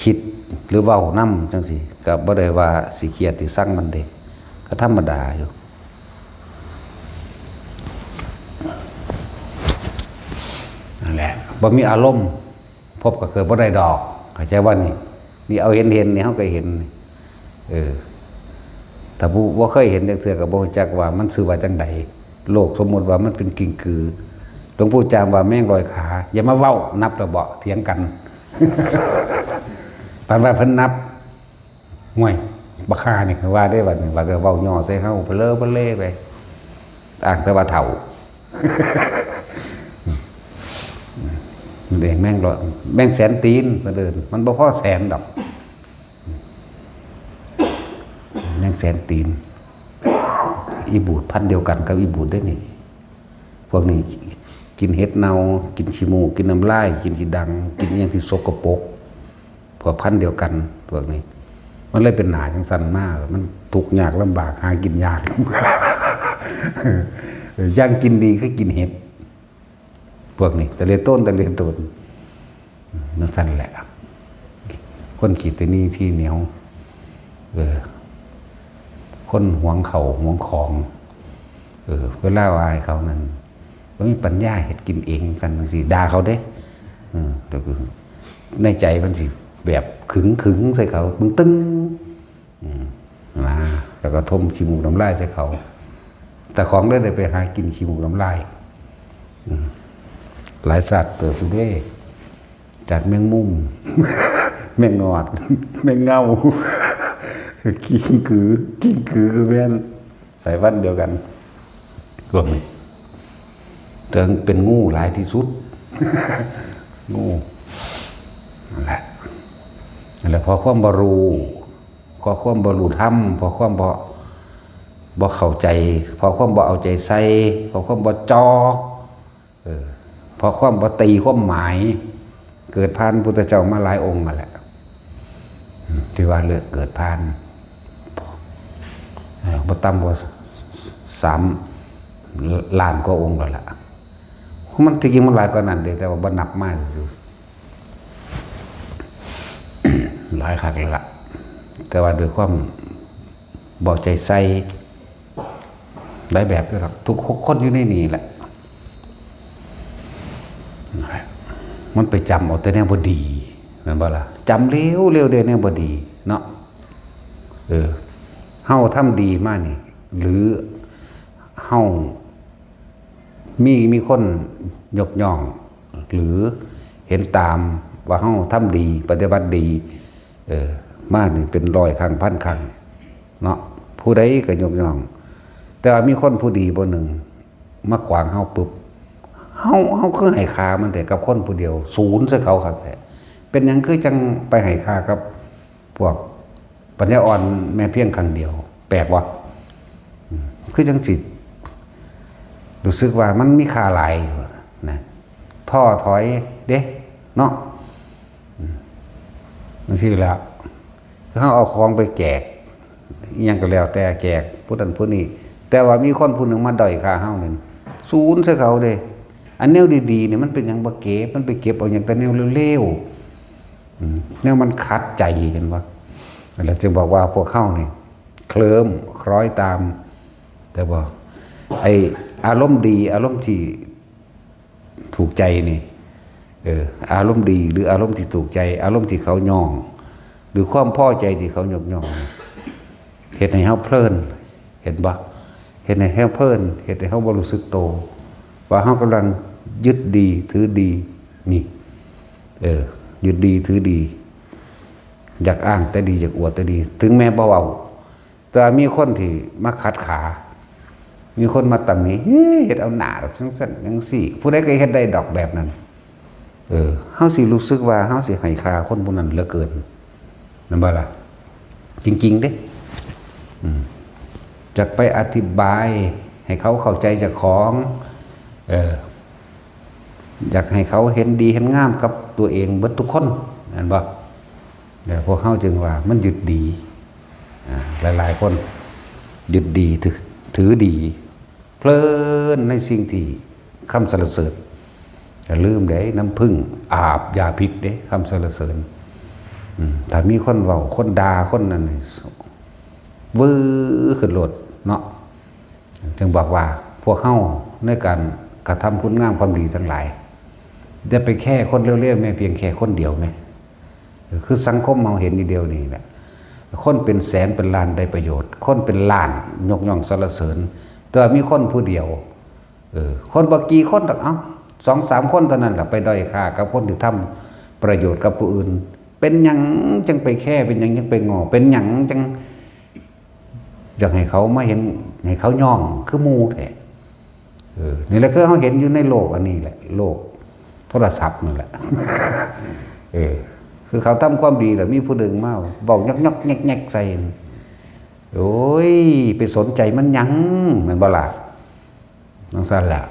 คิดหรือเว้านำจั่งซี้ ก็บ่ได้ว่าสิเกลียดสิชังมันเด้ ก็ธรรมดาอยู่ นั่นแหละ บ่มีอารมณ์ พบก็เกิดบ่ได้ดอก เข้าใจบ่นี่ นี่เอาเห็นๆ นี่เฮาก็เห็น เออ ถ้าผู้บ่เคยเห็นจักเทื่อก็บ่รู้จักว่ามันชื่อว่าจั่งใด โลกสมมุติว่ามันเป็นกิ้งกือ ลวงปู่จามว่าแมงลอยขา อย่ามาเว้า นับแล้วบ่ เถียงกัน ปานว่าเพิ่นนับ ห่วย บักห่านี่ ว่าได้บัดนี้ บัดก็เว้าย่อใส่เฮา เผลอเผลอไป อ้างแต่ว่าเฒ่า มันเองแมงลอย แมงแสนตีน เพิ่นเอิ้น มันบ่พอแสนดอก แมงแสนตีน อีบูดพันธุ์เดียวกันกับอีบูดเด้นี่ พวกนี้กินเห็ดเน่า กินขี้มูก กินน้ำลาย กินขี้ดัง กินอิหยังที่สกปรก พวกพันธุ์เดียวกัน พวกนี้ มันเลยเป็นหน้าจังซั่นมา มันทุกข์ยากลำบาก หากินยาก อย่างกินดีคือกินเห็ด พวกนี้ ตะเลโตน ตะเลโตน นั่นซั่นแหละ คนขี้ตะหนี่ทีเหนียว เออ คนหวงเข้าหวงของ เออ เวลาว่าให้เขานั่น บ่มีปัญญาเฮ็ดกินเอง ซั่นจังซี่ ด่าเขาเด้ เออ แล้วก็ในใจมันสิแบบขึงๆ ใส่เขา ตึงๆ อืม นะ แล้วก็ถมขี้มูกน้ำลายใส่เขา แต่ของเด้อได้ไปหากินขี้มูกน้ำลาย อืม หลายชาติเติบอยู่เด้ จากแมงมุม แมงงอด แมงเง่า กิ้งกือ กิ้งกือคือแม่น สายพันธุ์เดียวกัน พวกนี้ แต่เป็นงูหลายที่สุด งู นั่นแหละ นั่นแหละ เพราะความบ่รู้ เพราะความบ่รู้ธรรม เพราะความบ่ บ่เข้าใจ เพราะความบ่เอาใจใส่ เพราะความบ่จ่อ เออ เพราะความบ่ตีความหมาย เกิดผ่านพุทธเจ้ามาหลายองค์นั่นแหละ อืม ที่ว่าเลือกเกิดผ่าน เออ บ่ต่ำกว่าสามล้านกว่าองค์แล้วล่ะ มันที่จริงมันหลายกว่านั้นเด้ แต่ว่าบ่นับมาซื่อๆ หลายคักแล้วล่ะ แต่ว่าด้วยความบ่เอาใจใส่ หลายแบบอยู่ดอก ทุกคนอยู่ในนี่แหละ มันไปจำเอาแต่แนวบ่ดี แม่นบ่ล่ะ จำเร็วๆ เด้แนวบ่ดีเนาะ เออ เฮาทำดีมานี่ หรือเฮา มี มีคนยกย่อง หรือเห็นตามว่าเฮาทำดี ปฏิบัติดี เออ มานี่เป็นร้อยครั้ง พันครั้ง เนาะ ผู้ใดก็ยกย่อง แต่ว่ามีคนผู้ดีผู้หนึ่ง มาขวางเฮาปุ๊บ เฮา เฮาคือให้ค่ามันแท้ กับคนผู้เดียว ศูนย์ใส่เขาคักแท้ เป็นหยังคือจั่งไปให้ค่ากับพวกปัญญาอ่อนแม่เพียงครั้งเดียว แปลกบ่ อืม คือจั่งสิ รู้สึกว่ามันมีค่าหลายอยู่นะ ท้อถอยเด้ เนาะ อืม จั่งซี้แหละ คือเฮาเอาของไปแจก อิหยังก็แล้วแต่ แจกผู้นั้นผู้นี้ แต่ว่ามีคนผู้หนึ่งมาด้อยค่าเฮานี่ ศูนย์ใส่เขาเด้ อันแนวดีๆ นี่มันเป็นหยังบ่เก็บ มันไปเก็บเอาหยังแต่แนวเลวๆ อืม แนวมันขัดใจ เห็นบ่ แล้วจึงบอกว่าพวกเฮานี่ เคลิ้มคล้อยตาม แต่บ่ ไอ้อารมณ์ดี อารมณ์ที่ถูกใจนี่ เออ อารมณ์ดี หรืออารมณ์ที่ถูกใจ อารมณ์ที่เขาย่อง หรือความพอใจที่เขายกย่องนี่ เฮ็ดให้เฮาเพลิน เห็นบ่ เฮ็ดให้เฮาเพลิน เฮ็ดให้เฮาบ่รู้สึกโต ว่าเฮากำลังยึดดีถือดี นี่ เออ ยึดดีถือดี อยากอ้างแต่ดี อยากอวดแต่ดี ถึงแม้บ่เว้า แต่ว่ามีคนที่มาขัดขา มีคนมาตำหนิ เฮ้ย เฮ็ดเอาหน้าดอก จั่งซั่นจั่งซี้ ผู้ใดก็เฮ็ดได้ดอกแบบนั้น เออ เฮาสิรู้สึกว่าเฮาสิให้ค่าคนผู้นั้นเหลือเกิน แม่นบ่ล่ะ จริงๆ เด้ อืม จักไปอธิบายให้เขาเข้าใจเจ้าของ เออ อยากให้เขาเห็นดีเห็นงามกับตัวเองเบิดทุกคน แม่นบ่ แล้วพวกเฮาจึงว่ามันยึดดี อ่า หลายๆ คนยึดดีถือ ถือดี เพลินในสิ่งที่คำสรรเสริญ อย่าลืมเด้ น้ำผึ้งอาบยาพิษเด้ คำสรรเสริญ อืม ถ้ามีคนเว้า คนด่า คนนั้นนี่ วื้อขึ้นโลดเนาะ จึงบอกว่าพวกเฮาในการกระทำคุณงามความดีทั้งหลาย อย่าไปแคร์คนเลวๆ แม้เพียงแค่คนเดียวแหม คือสังคมเฮาเห็นอยู่เดียวนี้แหละ คนเป็นแสนเป็นล้านได้ประโยชน์ คนเป็นล้านยกย่องสรรเสริญ แต่ว่ามีคนผู้เดียว เออ คนบ่กี่คนดอก เอ้า สองสามคนเท่านั้นแหละไปด้อยค่ากับคนที่ทำประโยชน์กับผู้อื่น เป็นหยังจังไปแค่ เป็นหยังจังไปงอ เป็นหยังจังอยากให้เขามาเห็น ให้เขาย่องคือหมู่แท้ เออ นี่แหละคือเขาเห็นอยู่ในโลกอันนี้แหละ โลกโทรศัพท์นั่นแหละ เออ คือเขาทำความดีแล้วมีผู้หนึ่งมาเว้ายอกๆแงกๆใส่ โอ้ย ไปสนใจมันหยัง แม่นบ่ล่ะ จั่งซั่นแหละ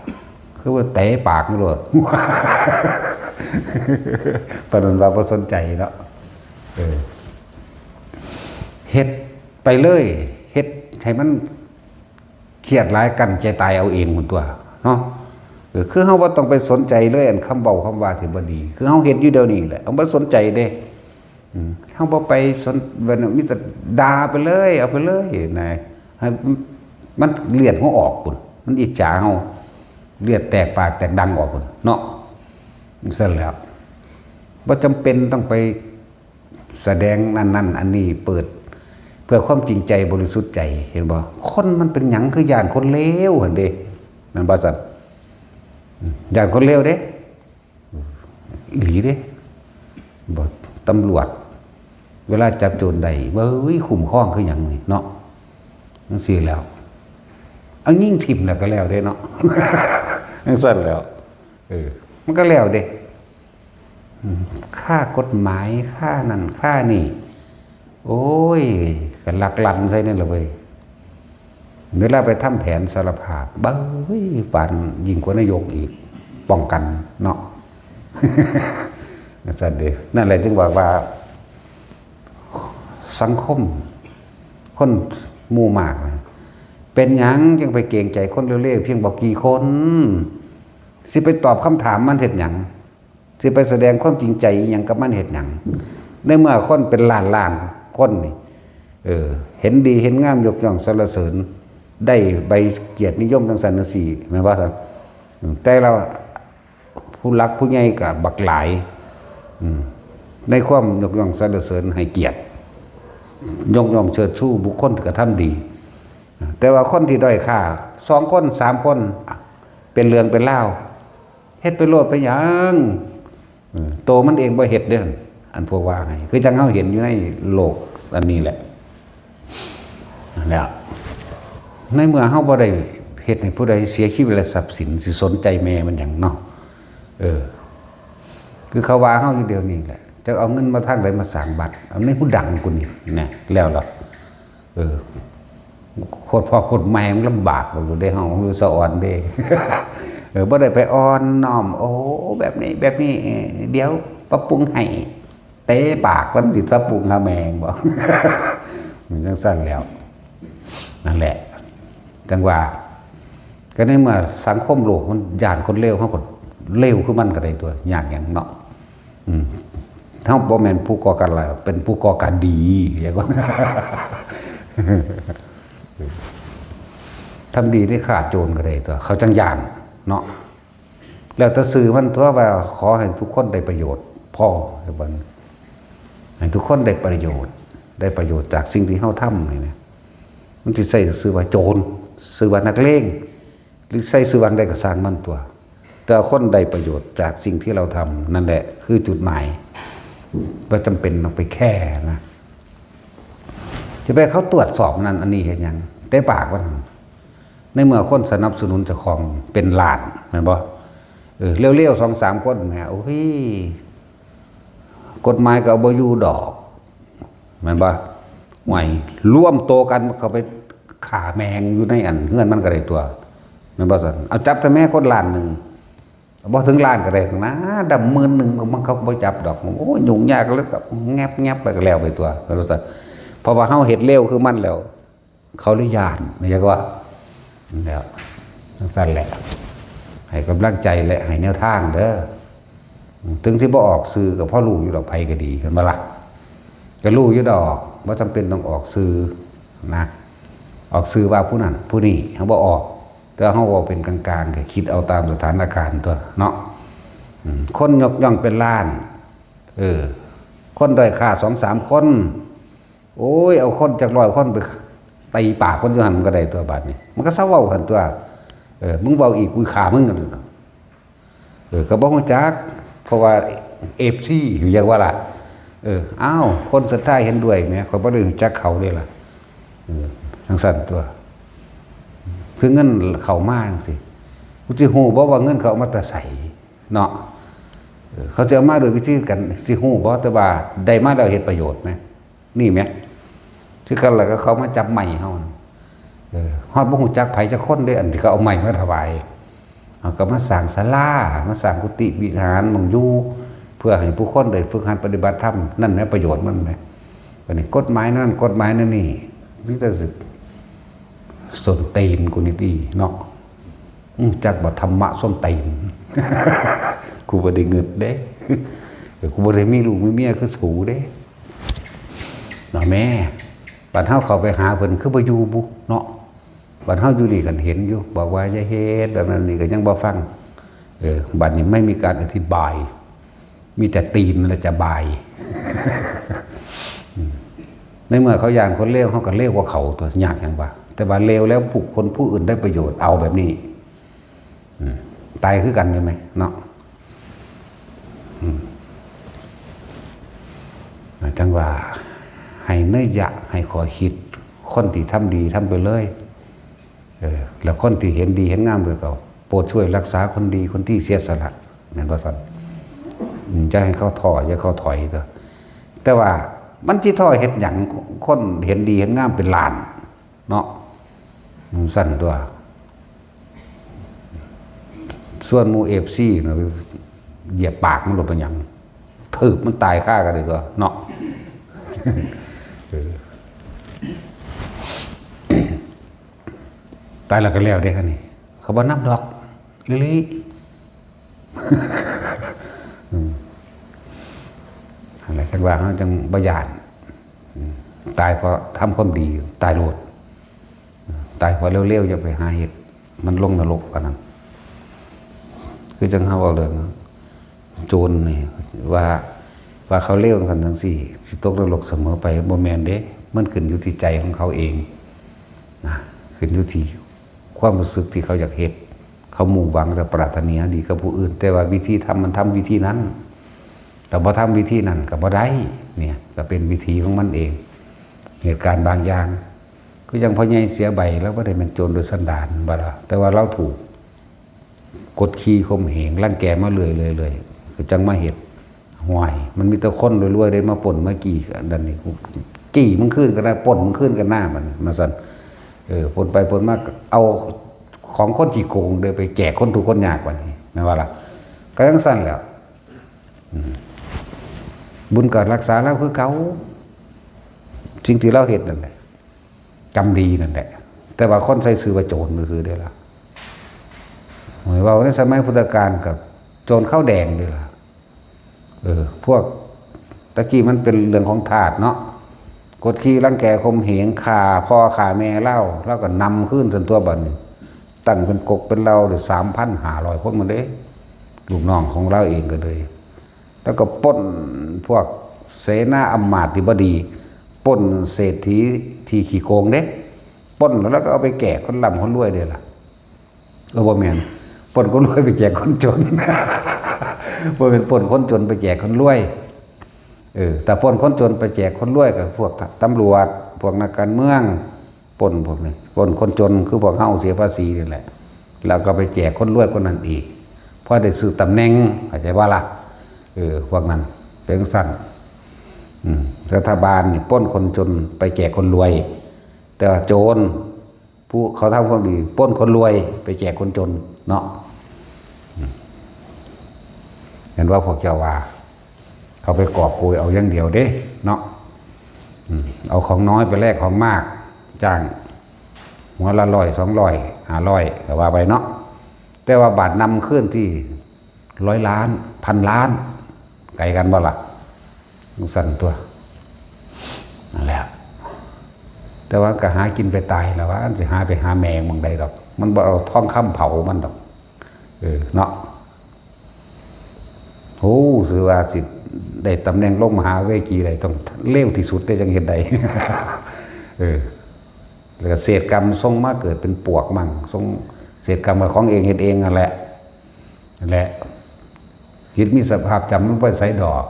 คือว่าเตะปากมันโลด ปานนั้นว่าบ่สนใจเนาะ เออ เฮ็ดไปเลย เฮ็ดให้มันเครียดหลาย กั้นใจตายเอาเองพุ้นตั๊วเนาะ เออ คือเฮาบ่ต้องไปสนใจเลย อันคำเว้าคำว่าที่บ่ดี คือเฮาเฮ็ดอยู่เดี๋ยวนี้แหละ เฮาบ่สนใจเด้ อืม เฮาบ่ไปสน มีแต่ด่าไปเลย เอาไปเลยนะ ให้มันเลือดเฮาออกพุ้น มันอิจฉาเฮา เลือดแตกปากแตกดังออกพุ้นเนาะ จั่งซั่นแหล้ว บ่จำเป็นต้องไปแสดงอันนั้นอันนี้ เปิด เพื่อความจริงใจบริสุทธิ์ใจ เห็นบ่ คนมันเป็นหยังคือย้านคนเลวหั่นเด้ แม่นบ่ซั่น อืม ย้านคนเลวเด้ อีหลีเด้ บ่ ตำรวจ เวลาจับโจรได้ เว้ย คุ้มครองคือหยังนี่เนาะ จั่งซี้แหล้ว เอายิงถิ่มแล้วก็แล้วเด้เนาะ จั่งซั่นแหล้ว เออ มันก็แล้วเด้ อืม ค่ากฎหมาย ค่านั่น ค่านี่ โอ้ย ก็ลักลั่นใส่นั่นแหละเว้ย เวลาไปทำแผนสารภาพ เบ้ย ปานยิ่งกว่านายกอีก ป้องกันเนาะ จั่งซั่นเด้ นั่นแหละจึงบอกว่า สังคม คนหมู่มากนะ เป็นหยังจึงไปเกรงใจคนเลวๆ เพียงบ่กี่คน สิไปตอบคำถามมันเฮ็ดหยัง สิไปแสดงความจริงใจอิหยังกับมันเฮ็ดหยัง ในเมื่อคนเป็นล้านๆ คนนี่ เออ เห็นดีเห็นงามยกย่องสรรเสริญ ได้ใบเกียรตินิยมจั่งซั่นจั่งซี้ แม่นบ่ซั่น อืม แต่ละผู้หลักผู้ใหญ่ก็บักหลาย อืม ในความยกย่องสรรเสริญให้เกียรติ ยกย่องเชิดชูบุคคลที่กระทำดี แต่ว่าคนที่ด้อยค่า สองคน สามคน เป็นเรื่องเป็นราว เฮ็ดไปโลดไปหยัง เออ โตมันเองบ่เฮ็ดเด้อ อันพวกว่าให้ คือจั่งเฮาเห็นอยู่ในโลกอันนี้แหละ แล้ว ในเมื่อเฮาบ่ได้เฮ็ดให้ผู้ใดเสียชีวิตและทรัพย์สิน สิสนใจแม่มันหยังเนาะ เออ คือเขาว่าเฮาอยู่เดี๋ยวนี้แหละ จะเอาเงินมาทางใดมาสร้างบัตร เอาในผู้ดังกูนี่นะ แล้วล่ะ เออ โคตรพ่อโคตรแม่มันลำบากอยู่เด้ เฮาอยู่สะออนเด้ เออ บ่ได้ไปอ่อนน้อม โอ้ แบบนี้ แบบนี้ เออ เดี๋ยวปรับปรุงให้ เตะปากมันสิปรับปรุงหาแม่งบ่ มันจั่งซั่นแล้ว นั่นแหละ จั่งว่า ก็ในเมื่อสังคมโลกมันย้านคนเลว เฮาก็เลวคือมันก็ได้ตั๊ว ยากหยังเนาะ อืม เฮาบ่แม่นผู้ก่อการร้าย เป็นผู้ก่อการดี เรียกว่า ทำดีได้ฆ่าโจรก็ได้ตั๊ว เขาจั่งย้านเนาะ แล้วแต่ซื่อมันตั๊ว ว่าขอให้ทุกคนได้ประโยชน์ พอ ให้มัน ให้ทุกคนได้ประโยชน์ ได้ประโยชน์จากสิ่งที่เฮาทำนี่นะ มันสิใส่ชื่อว่าโจร ชื่อว่านักเลง หรือใส่ชื่อว่าใดก็ซ่างมันตั๊ว แต่คนได้ประโยชน์จากสิ่งที่เราทำนั่นแหละคือจุดหมาย บ่จำเป็นต้องไปแคร์นะ จะไปเขาตรวจสอบนั่นอันนี้เฮ็ดหยัง เตะปากมัน ในเมื่อคนสนับสนุนเจ้าของเป็นล้าน แม่นบ่ เออ เลวๆ สองสามคนแหม โอ้ย กฎหมายก็เอาบ่อยู่ดอก แม่นบ่ ห่วย รวมโตกันเข้าไปฆ่าแม่งอยู่ในอันเฮือนมันก็ได้ตั๊ว แม่นบ่ซั่น เอาจับแต่แม่คนล้านหนึ่ง บ่ถึงล้านก็ได้นะ ดำหมื่นหนึ่ง มันเขาก็บ่จับดอก โอ้ย ยุ่งยาก แล้วก็แงบๆ ไปก็แล้วไปตั๊ว แม่นบ่ซั่น เพราะว่าเฮาเฮ็ดเลวคือมันแล้ว เขาเลยย้าน นี่ก็ว่า นั่นแหละ จั่งซั่นแหละ ให้กำลังใจและให้แนวทางเด้อ ถึงสิบ่ออกชื่อก็พอรู้อยู่ดอก ไผก็ดี แม่นบ่ล่ะ ก็รู้อยู่ดอก บ่จำเป็นต้องออกชื่อนะ ออกชื่อว่าผู้นั้นผู้นี้ เฮาบ่ออก แต่เฮาเว้าเป็นกลางๆ ก็คิดเอาตามสถานการณ์ตั๊วเนาะ อืม คนยกย่องเป็นล้าน เออ คนด้อยค่าสองสามคน โอ้ย เอาคนจักร้อยคนไปตีปากคนอยู่หั่นมันก็ได้ตั๊ว บาดนี้ มันก็เซาเว้าหั่นตั๊ว เออ มึงเว้าอีกกูฆ่ามึงกัน เออ ก็บ่ฮู้จัก เพราะว่า เอฟซี อยู่ อย่างว่าล่ะ เออ อ้าว คนศรัทธาเห็นด้วยแหม ข้อยบ่ได้ฮู้จักเขาเด้ล่ะ เออ จั่งซั่นตั๊ว คือเงินเข้ามาจั่งซี้ กูสิฮู้บ่ว่าเงินเขาเอามาแต่ไสเนาะ เออ เขาสิเอามาด้วยวิธีกัน สิฮู้บ่ แต่ว่าได้มาแล้วเฮ็ดประโยชน์แหม นี่แหม คือกันล่ะ ก็เขามาจับไม้เฮา เออ ฮอดบ่ฮู้จักไผจักคนเด้ อันที่เขาเอาไม้มาถวาย เอาก็มาสร้างศาลา มาสร้างกุฏิวิหารหม่องอยู่ เพื่อให้ผู้คนได้ฝึกหัดปฏิบัติธรรม นั่นแหละประโยชน์มันแหม บัดนี้กฎหมายนั่น กฎหมายนั่นนี่ มีแต่สิส้นตีนกูนี่ติเนาะ อืม จักบ่ธรรมะส้นตีน กูบ่ได้เงินเด้ กูบ่ได้มีลูกมีเมียคือสูเด้ เนาะแม่ บัดเฮาเข้าไปหาเพิ่นคือบ่อยู่บุเนาะ บัดเฮาอยู่นี่กันเห็นอยู่ บอกว่าอย่าเฮ็ดแบบนั้นนี่ก็ยังบ่ฟัง เออ บัดนี้ไม่มีการอธิบาย มีแต่ตีนและจะบาย อืม ในเมื่อเขาย่านคนเลว เฮาก็เลวกว่าเขาตั๊ว ยากหยังวะ แต่ว่าเลวแล้วผู้คนผู้อื่นได้ประโยชน์ เอาแบบนี้ อืม ตายคือกันอยู่ไหมเนาะ อืม จั่งว่า ให้นัยยะ ให้ข้อคิด คนที่ทำดีทำไปเลย เออ แล้วคนที่เห็นดีเห็นงามด้วยก็ โปรดช่วยรักษาคนดี คนที่เสียสละ แม่นบ่ซั่น อืม อย่าให้เขาท้อ อย่าให้เขาถอยเด้อ แต่ว่ามันสิท้อเฮ็ดหยัง คนเห็นดีเห็นงามเป็นล้านเนาะ อืม ซั่นตั๊ว ส่วนหมู่ เอฟซี น่ะ เหยียบปากมันโลดเป็นหยัง ถืบมันตายคากันเลยตั๊วเนาะ เออ ตายแล้วก็แล้วเด้ คันนี้ เขาบ่นับดอก อีหลี อืม อันนั้นจั่งว่าเฮาจั่งบ่ย้าน อืม ตายเพราะทำความดี ตายโลด อืม ตายเพราะเลวๆ อย่าไปหาเฮ็ด มันลงนรกปานนั้น คือจั่งเฮาเว้าเรื่องโจรนี่ ว่า ว่าเขาเลวจั่งซั่นจั่งซี้ สิตกนรกเสมอไป บ่แม่นเด้ มันขึ้นอยู่ที่ใจของเขาเอง นะ ขึ้นอยู่ที่ความรู้สึกที่เขาอยากเฮ็ด เขามุ่งหวังและปรารถนาดีกับผู้อื่น แต่ว่าวิธีทำมันทำวิธีนั้น แต่บ่ทำวิธีนั้นก็บ่ได้ เนี่ย ก็เป็นวิธีของมันเอง เหตุการณ์บางอย่าง คือจั่งพ่อใหญ่เสียใบ ลาวบ่ได้แม่นโจรโดยสันดานบ่ล่ะ แต่ว่าลาวถูกกดขี่ข่มเหง รังแกมาเรื่อยๆๆ คือจั่งมาเฮ็ด ห่วย มันมีแต่คนรวยๆ ได้มาปล้นมาจี้ อันนั้นนี่ กูจี้มึงคืนก็ได้ ปล้นมึงคืนก็หน้ามัน มาซั่น เออ ปล้นไปปล้นมาก็เอาของคนขี้โกงเด้อ ไปแจกคนทุกข์คนยาก บัดนี้ แม่นบ่ล่ะ ก็จั่งซั่นแหล้ว อืม บุญก็รักษาลาวคือเก่า สิ่งที่ลาวเฮ็ดนั่นแหละ กรรมดีนั่นแหละ แต่ว่าคนใส่ชื่อว่าโจรซื่อๆ เด้ล่ะ หมายว่าในสมัยพุทธกาลกับโจรข้าวแดงเด้ล่ะ เออ พวกตะกี้มันเป็นเรื่องของทาสเนาะ กดขี่รังแกข่มเหง ฆ่าพ่อฆ่าแม่ลาว ลาวก็นำคืนซั่นตั๊วบัดนี้ ตั้งเป็นกกเป็นเหล่าได้ สามพันห้าร้อย คนหมดเด้ ลูกน้องของลาวเองก็เลย แล้วก็ปล้นพวกเสนาอำมาตย์ที่บ่ดี ปล้นเศรษฐีที่ขี้โกงเด้ ปล้นแล้วก็เอาไปแจกคนร่ำคนรวยเด้ล่ะ เออ บ่แม่น ปล้นคนรวยไปแจกคนจน บ่แม่นปล้นคนจนไปแจกคนรวย เออ แต่ปล้นคนจนไปแจกคนรวยก็พวกตำรวจ พวกนักการเมือง ปล้นพวกนี้ ปล้นคนจนคือพวกเฮาเสียภาษีนี่แหละ แล้วก็ไปแจกคนรวยคนนั้นอีก พอได้ซื้อตำแหน่ง เข้าใจบ่ล่ะ เออ พวกนั้นเป็นจั่งซั่น อืม รัฐบาลนี่ปล้นคนจนไปแจกคนรวย แต่ว่าโจร ผู้เขาทำความดีปล้นคนรวยไปแจกคนจนเนาะ อืม เห็นว่าพวกเจ้าว่า เขาไปกอบโกยเอาอย่างเดียวเด้เนาะ อืม เอาของน้อยไปแลกของมาก จ้างหัวละร้อย สองร้อย ห้าร้อย ก็ว่าไปเนาะ แต่ว่าบาดนำคืนที่ร้อยล้าน พันล้าน ไกลกันบ่ล่ะ จั่งซั่นตั๊ว นั่นแหละ แต่ว่าก็หากินไปตายแล้วว่า อันสิหาไปหาแม่หม่องใดดอก มันบ่เอาทองคำเผามันดอก เออ เนาะ โอ้ ซื่อว่าสิได้ตำแหน่งลงมหาเวทีได้ ต้องเลวที่สุดได้จั่งเฮ็ดได้ เออ แล้วก็เศษกรรมส่งมาเกิดเป็นปวกมั่ง ส่งเศษกรรมกับของเองเฮ็ดเองนั่นแหละ นั่นแหละ จิตมีสภาพจำ มันบ่ไปไสดอก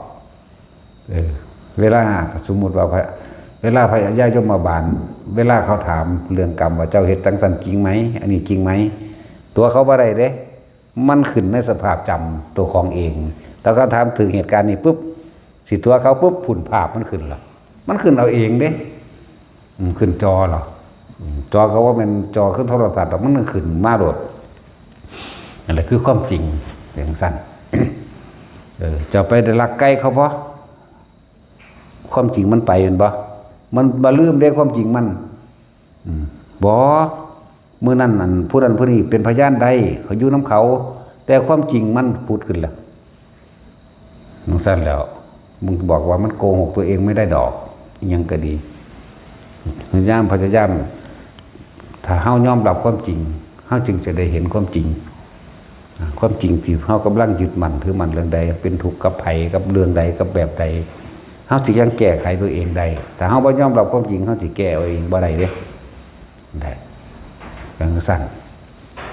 เออ เวลาสมมุติว่าพระ เวลาพญายมบาล เวลาเขาถามเรื่องกรรมว่า "เจ้าเฮ็ดจั่งซั่นจริงไหม อันนี้จริงไหม" ตั๋วเขาบ่ได้เด้ มันขึ้นในสภาพจำตั๋วของเอง แต่เขาถามถึงเหตุการณ์นี้ปุ๊บ สิตั๋วเขาปุ๊บ พุ้นภาพมันขึ้นละ มันขึ้นเอาเองเด้ อืม ขึ้นจอเหรอ อืม จอก็ว่าเป็นจอขึ้นโทรศัพท์ดอก มันขึ้นมาโลด นั่นแหละคือความจริง เป็นจั่งซั่น เออ เจ้าไปได้ลักไก่เขาบ่ ความจริงมันไปแม่นบ่ มันบ่ลืมเด้ความจริงมัน อืม บ่ มื้อนั้นอันผู้นั้นผู้นี้เป็นพยานได้ เขาอยู่นำเขา แต่ความจริงมันผุดขึ้นแล้ว จั่งซั่นแล้ว มึงบอกว่ามันโกหกตัวเองไม่ได้ดอก อิหยังก็ดี พยายาม พยายาม ถ้าเฮายอมรับความจริง เฮาจึงจะได้เห็นความจริง อ่า ความจริงที่เฮากำลังยึดมั่นถือมั่นเรื่องใด เป็นทุกข์กับไผ กับเรื่องใด กับแบบใด เฮาสิยังแก้ไขตัวเองได้ ถ้าเฮาบ่ยอมรับความจริง เฮาสิแก้เอาเองบ่ได้เด้ ได้ จั่งซั่น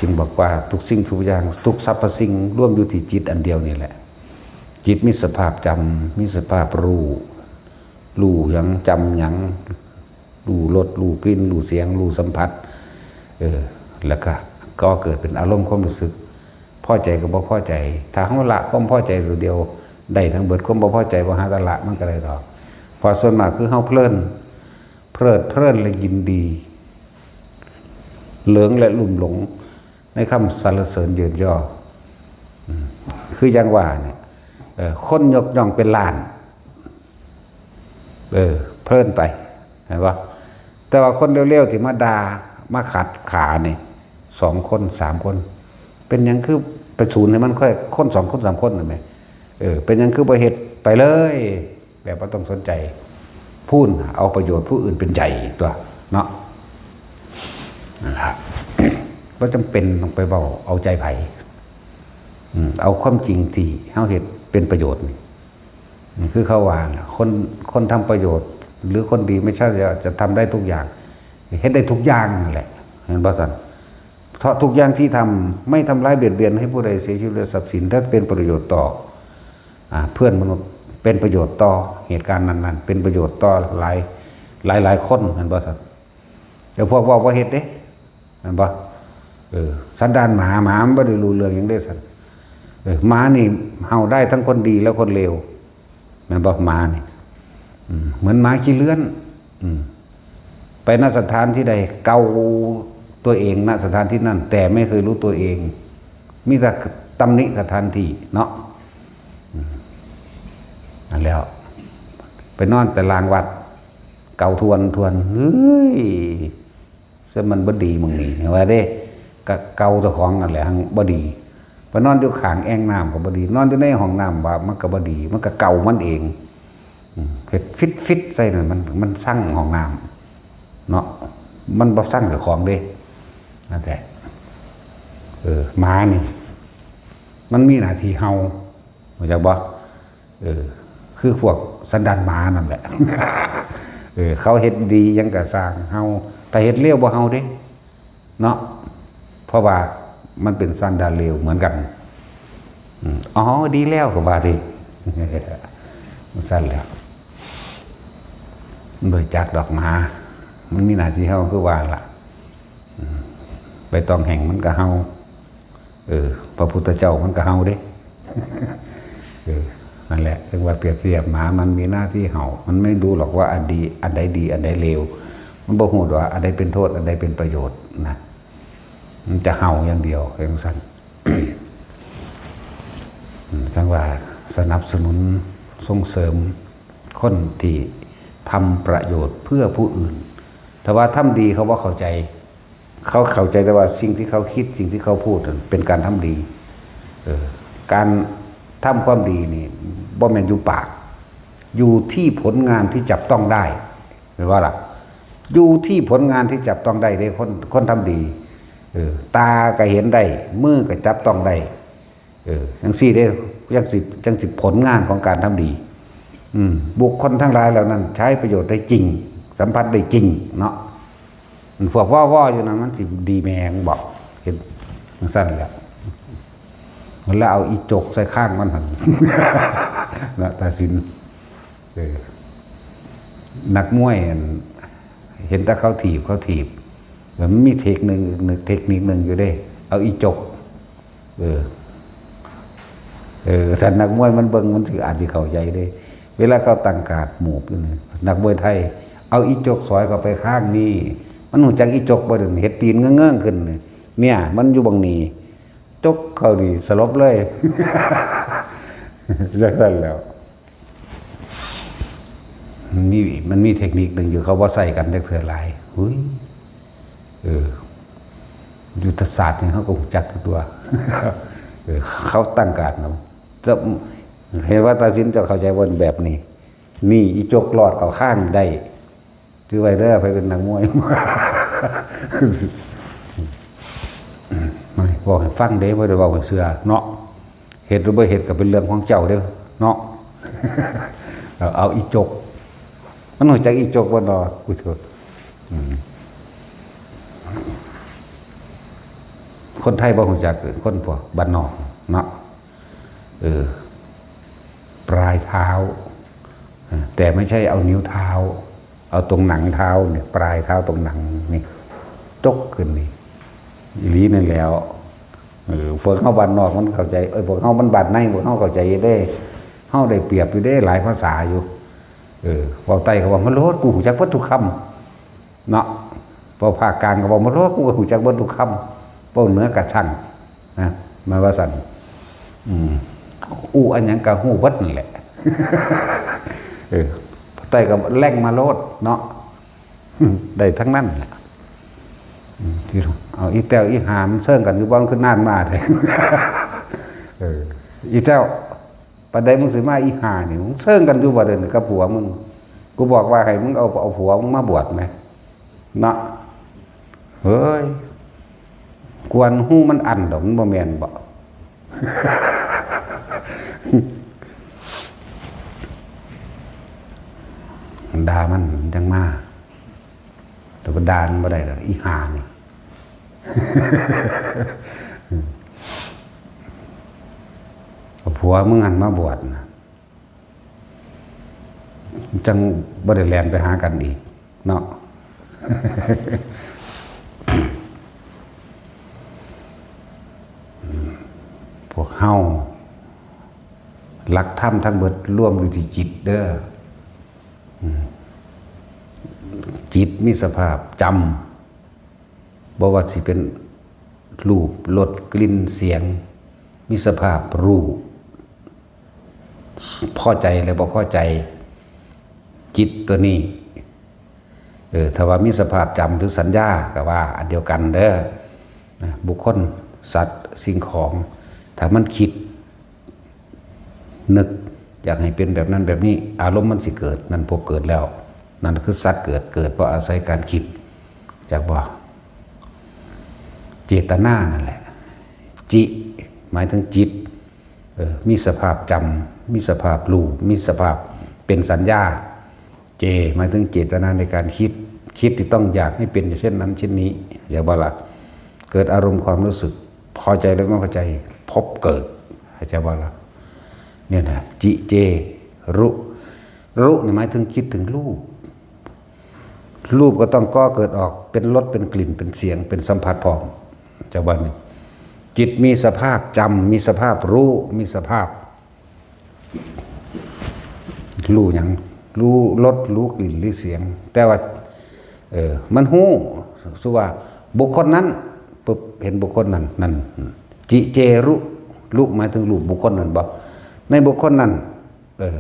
จึงบอกว่าทุกสิ่งทุกอย่าง ทุกสรรพสิ่งรวมอยู่ที่จิตอันเดียวนี่แหละ จิตมีสภาพจำ มีสภาพรู้ รู้หยัง จำหยัง รู้รส รู้กลิ่น รู้เสียง รู้สัมผัส เออ แล้วก็ ก็เกิดเป็นอารมณ์ความรู้สึก พอใจกับบ่พอใจ ถ้าเฮาละความพอใจตัวเดียว ได้ทั้งเบิด ความบ่พอใจบ่หาแต่ละมันก็ได้ดอก เพราะส่วนมากคือเฮาเพลิน เพลิดเพลินและยินดี หลงและลุ่มหลง ในคำสรรเสริญเยินยอ อืม คืออย่างว่าเนี่ย เอ่อ คนยกย่องเป็นล้าน เออ เพลินไป เห็นปะ แต่ว่าคนเลวๆที่มาด่า มาขัดขานี่ สองคน สามคน เป็นหยังคือไปสูนให้มันค่อย คนสองคน สามคน นั่นแหม เออ เป็นหยังคือบ่เฮ็ดไปเลย แบบบ่ต้องสนใจ พู้น เอาประโยชน์ผู้อื่นเป็นใหญ่ตัวเนาะ นั่นล่ะ บ่จำเป็นต้องไปเว้าเอาใจไผ อืม เอาความจริงที่เฮาเฮ็ดเป็นประโยชน์นี่ นี่คือเขาว่าล่ะ คน คนทำประโยชน์ หรือคนดีไม่ใช่จะ จะทำได้ทุกอย่าง เฮ็ดได้ทุกอย่างนั่นแหละ เห็นบ่ซั่น เพราะทุกอย่างที่ทำไม่ทำร้ายเบียดเบียนให้ผู้ใดเสียชีวิตและทรัพย์สิน ถ้าเป็นประโยชน์ต่อ อ่า เพื่อนมนุษย์ เป็นประโยชน์ต่อเหตุการณ์นั้นๆ เป็นประโยชน์ต่อหลาย หลายๆคน เห็นบ่ซั่น แต่พวกเว้าบ่เฮ็ดเด้ เห็นบ่ เออ สันดานหมา หมามันบ่ได้รู้เรื่องหยังเด้ซั่น เออ หมานี่เห่าได้ทั้งคนดีและคนเลว แม่นบ่ หมานี่ อืม เหมือนหมาขี้เลื้อน อืม ไป ณ สถานที่ใด เกาตัวเอง ณ สถานที่นั่น แต่ไม่เคยรู้ตัวเอง มีแต่ตำหนิสถานที่เนาะ อืม นั่นแล้ว ไปนอนแต่ลางวัด เกาทวนทวน เฮ้ย ซึ่งมันบ่ดีหม่องนี้ ว่าเด้ กะเกาเจ้าของนั่นแหละ หั้นบ่ดี ไปนอนอยู่ข้างแอ่งน้ำก็บ่ดี นอนอยู่ในห้องน้ำว่ามันก็บ่ดี มันก็เกามันเอง อืม เฮ็ดฟิตๆใส่นั่น มัน มันซังห้องน้ำเนาะ มันบ่ซังเจ้าของเด้ นั่นแหละ เออ หมานี่ มันมีหน้าที่เห่า เข้าใจบ่ เออ คือพวกสันดานหมานั่นแหละ เออ เขาเฮ็ดดีหยังก็ซ่างเห่า ถ้าเฮ็ดเลวบ่เห่าเด้ เนาะ เพราะว่ามันเป็นสันดานเลวเหมือนกัน อืม อ๋อ ดีแล้วก็ว่าดิ มันซั่นแหล้ว มันบ่จักดอกหมา มันมีหน้าที่เห่าคือว่าล่ะ อืม ไปต้องแห่งมันก็เห่า เออ พระพุทธเจ้ามันก็เห่าเด้ เออ นั่นแหละ จึงว่าเปรียบเทียบหมามันมีหน้าที่เห่า มันไม่รู้หรอกว่าอันดี อันใดดี อันใดเลว มันบ่ฮู้ว่าอันใดเป็นโทษ อันใดเป็นประโยชน์นะ มันจะเห่าอย่างเดียว จั่งซั่น อืม จั่งว่าสนับสนุนส่งเสริมคนที่ทำประโยชน์เพื่อผู้อื่น ถ้าว่าทำดีเขาบ่เข้าใจ เขาเข้าใจแต่ว่าสิ่งที่เขาคิด สิ่งที่เขาพูดนั่นเป็นการทำดี เออ การทำความดีนี่บ่แม่นอยู่ปาก อยู่ที่ผลงานที่จับต้องได้ แม่นบ่ล่ะ อยู่ที่ผลงานที่จับต้องได้เด้ คน คนทำดี เออ ตาก็เห็นได้ มือก็จับต้องได้ เออ จั่งซี้เด้ จั่งสิ จั่งสิผลงานของการทำดี อืม บุคคลทั้งหลายเหล่านั้นใช้ประโยชน์ได้จริง สัมผัสได้จริงเนาะ พวกว่อๆอยู่นั่นมันสิดีแม่งบอก เห็นจั่งซั่นแหละ แล้วเอาอีจกใส่ข้างมันหั่น นะ ตาสิน เออ นักมวยอัน เห็นแต่เขาถีบ เขาถีบ แล้วมันมีเทคนิคหนึ่ง เทคนิคหนึ่งอยู่เด้ เอาอีจก เออ เออ ถ้านักมวยมันเบิ่ง มันสิอาจสิเข้าใจเด้ เวลาเขาตั้งการ์ดหมู่อยู่นี่ นักมวยไทย เอาอีจกสอยเข้าไปข้างนี้ มันรู้จักอีจกบ่เด้ เฮ็ดตีนเงิ่งๆขึ้นนี่ เนี่ย มันอยู่บังนี้ จกเข้านี่สลบเลย จังซั่นแหล้ว มันมี มันมีเทคนิคหนึ่งอยู่ เขาบ่ใส่กันจักเทื่อหลาย หุย เออ ยุทธศาสตร์นี่เขาก็รู้จักอยู่ตัว เออ เขาตั้งการณ์เนาะ แต่เห็นว่าตาสินเจ้าเข้าใจว่าแบบนี้ นี่อีจกลอดเข้าข้างได้ ถือไว้เด้อ ไผเป็นนักมวย ไม่ บอกให้ฟังเด้ บ่ได้เว้าให้เชื่อเนาะ เฮ็ดหรือบ่เฮ็ดก็เป็นเรื่องของเจ้าเด้อเนาะ เอา เอาอีจก มันรู้จักอีจกบ่เนาะ กูเถอะ อืม คนไทยบ่รู้จัก คนพวกบ้านนอกเนาะ เออ ปลายเท้า เออ แต่ไม่ใช่เอานิ้วเท้า เอาตรงหนังเท้าเนี่ย ปลายเท้าตรงหนังนี่ จกขึ้นนี่ อีหลีนั่นแหล้ว เออ พวกเฮาบ้านนอกมันเข้าใจ เอ้ย พวกเฮามันบ้านใน พวกเฮาเข้าใจเด้ เฮาได้เปรียบอยู่เด้ หลายภาษาอยู่ เออ เว้าไทยก็ว่า "มาโลด กูรู้จักเบิดทุกคำ" เนาะ เว้าภาคกลางก็ว่า "มาโลด กูก็รู้จักเบิดทุกคำ" เว้าเหนือก็ช่าง นะ มาว่าซั่น อืม อู้อันหยังก็รู้เบิดนั่นแหละ เออ ไทยก็แล่งมาโลดเนาะ ได้ทั้งนั้นแหละ อืม ที่ เอาอีแต้วอีหามันเซิ่งกันอยู่บ่ มันคือน่านมาแท้ เออ อีแต้ว ปานใดมึงสิมาอีห่านี่ มึงเซิ่งกันอยู่บ่เดี๋ยวนี้กับผัวมึง กูบอกว่าให้มึงเอา เอาผัวมึงมาบวชไหม เนาะ เฮ้ย กวนหูมันอันดอก มันบ่แม่นบ่ ด่ามันจังมา แต่ว่าด่ามันบ่ได้ดอก อีห่านี่ เอาผัวมึงหันมาบวชนะ จังบ่ได้แล่นไปหากันอีกเนาะ พวกเฮา หลักธรรมทั้งเบิดรวมอยู่ที่จิตเด้อ อืม จิตมีสภาพจำ บ่ว่าสิเป็นรูป รส กลิ่น เสียง มีสภาพรู้ พอใจและบ่พอใจ จิตตัวนี้ เออ ถ้าว่ามีสภาพจำหรือสัญญาก็ว่าอันเดียวกันเด้อ นะ บุคคล สัตว์ สิ่งของ ถ้ามันคิด นึกอยากให้เป็นแบบนั้นแบบนี้ อารมณ์มันสิเกิด นั่นภพเกิดแล้ว นั่นคือสัตว์เกิด เกิดเพราะอาศัยการคิด จักบ่ เจตนานั่นแหละ จิ หมายถึงจิต เออ มีสภาพจำ มีสภาพรู้ มีสภาพเป็นสัญญา เจ หมายถึงเจตนาในการคิด คิดที่ต้องอยากให้เป็นเช่นนั้นเช่นนี้ จักบ่ล่ะ เกิดอารมณ์ความรู้สึก พอใจและไม่พอใจ ภพเกิด เข้าใจบ่ล่ะ เนี่ยนะ จิเจ รุ รุนี่หมายถึงคิดถึงรูป รูปก็ต้องก่อเกิดออก เป็นรส เป็นกลิ่น เป็นเสียง เป็นสัมผัสพร้อม จักบ่นี่ จิตมีสภาพจำ มีสภาพรู้ มีสภาพ รู้หยัง รู้รส รู้กลิ่น รู้เสียง แต่ว่า เออ มันรู้ สมมุติว่าบุคคลนั้น ปุ๊บ เห็นบุคคลนั้น นั่น จิเจรุ รุหมายถึงรูปบุคคลนั้นบ่ ในบุคคลนั้น เออ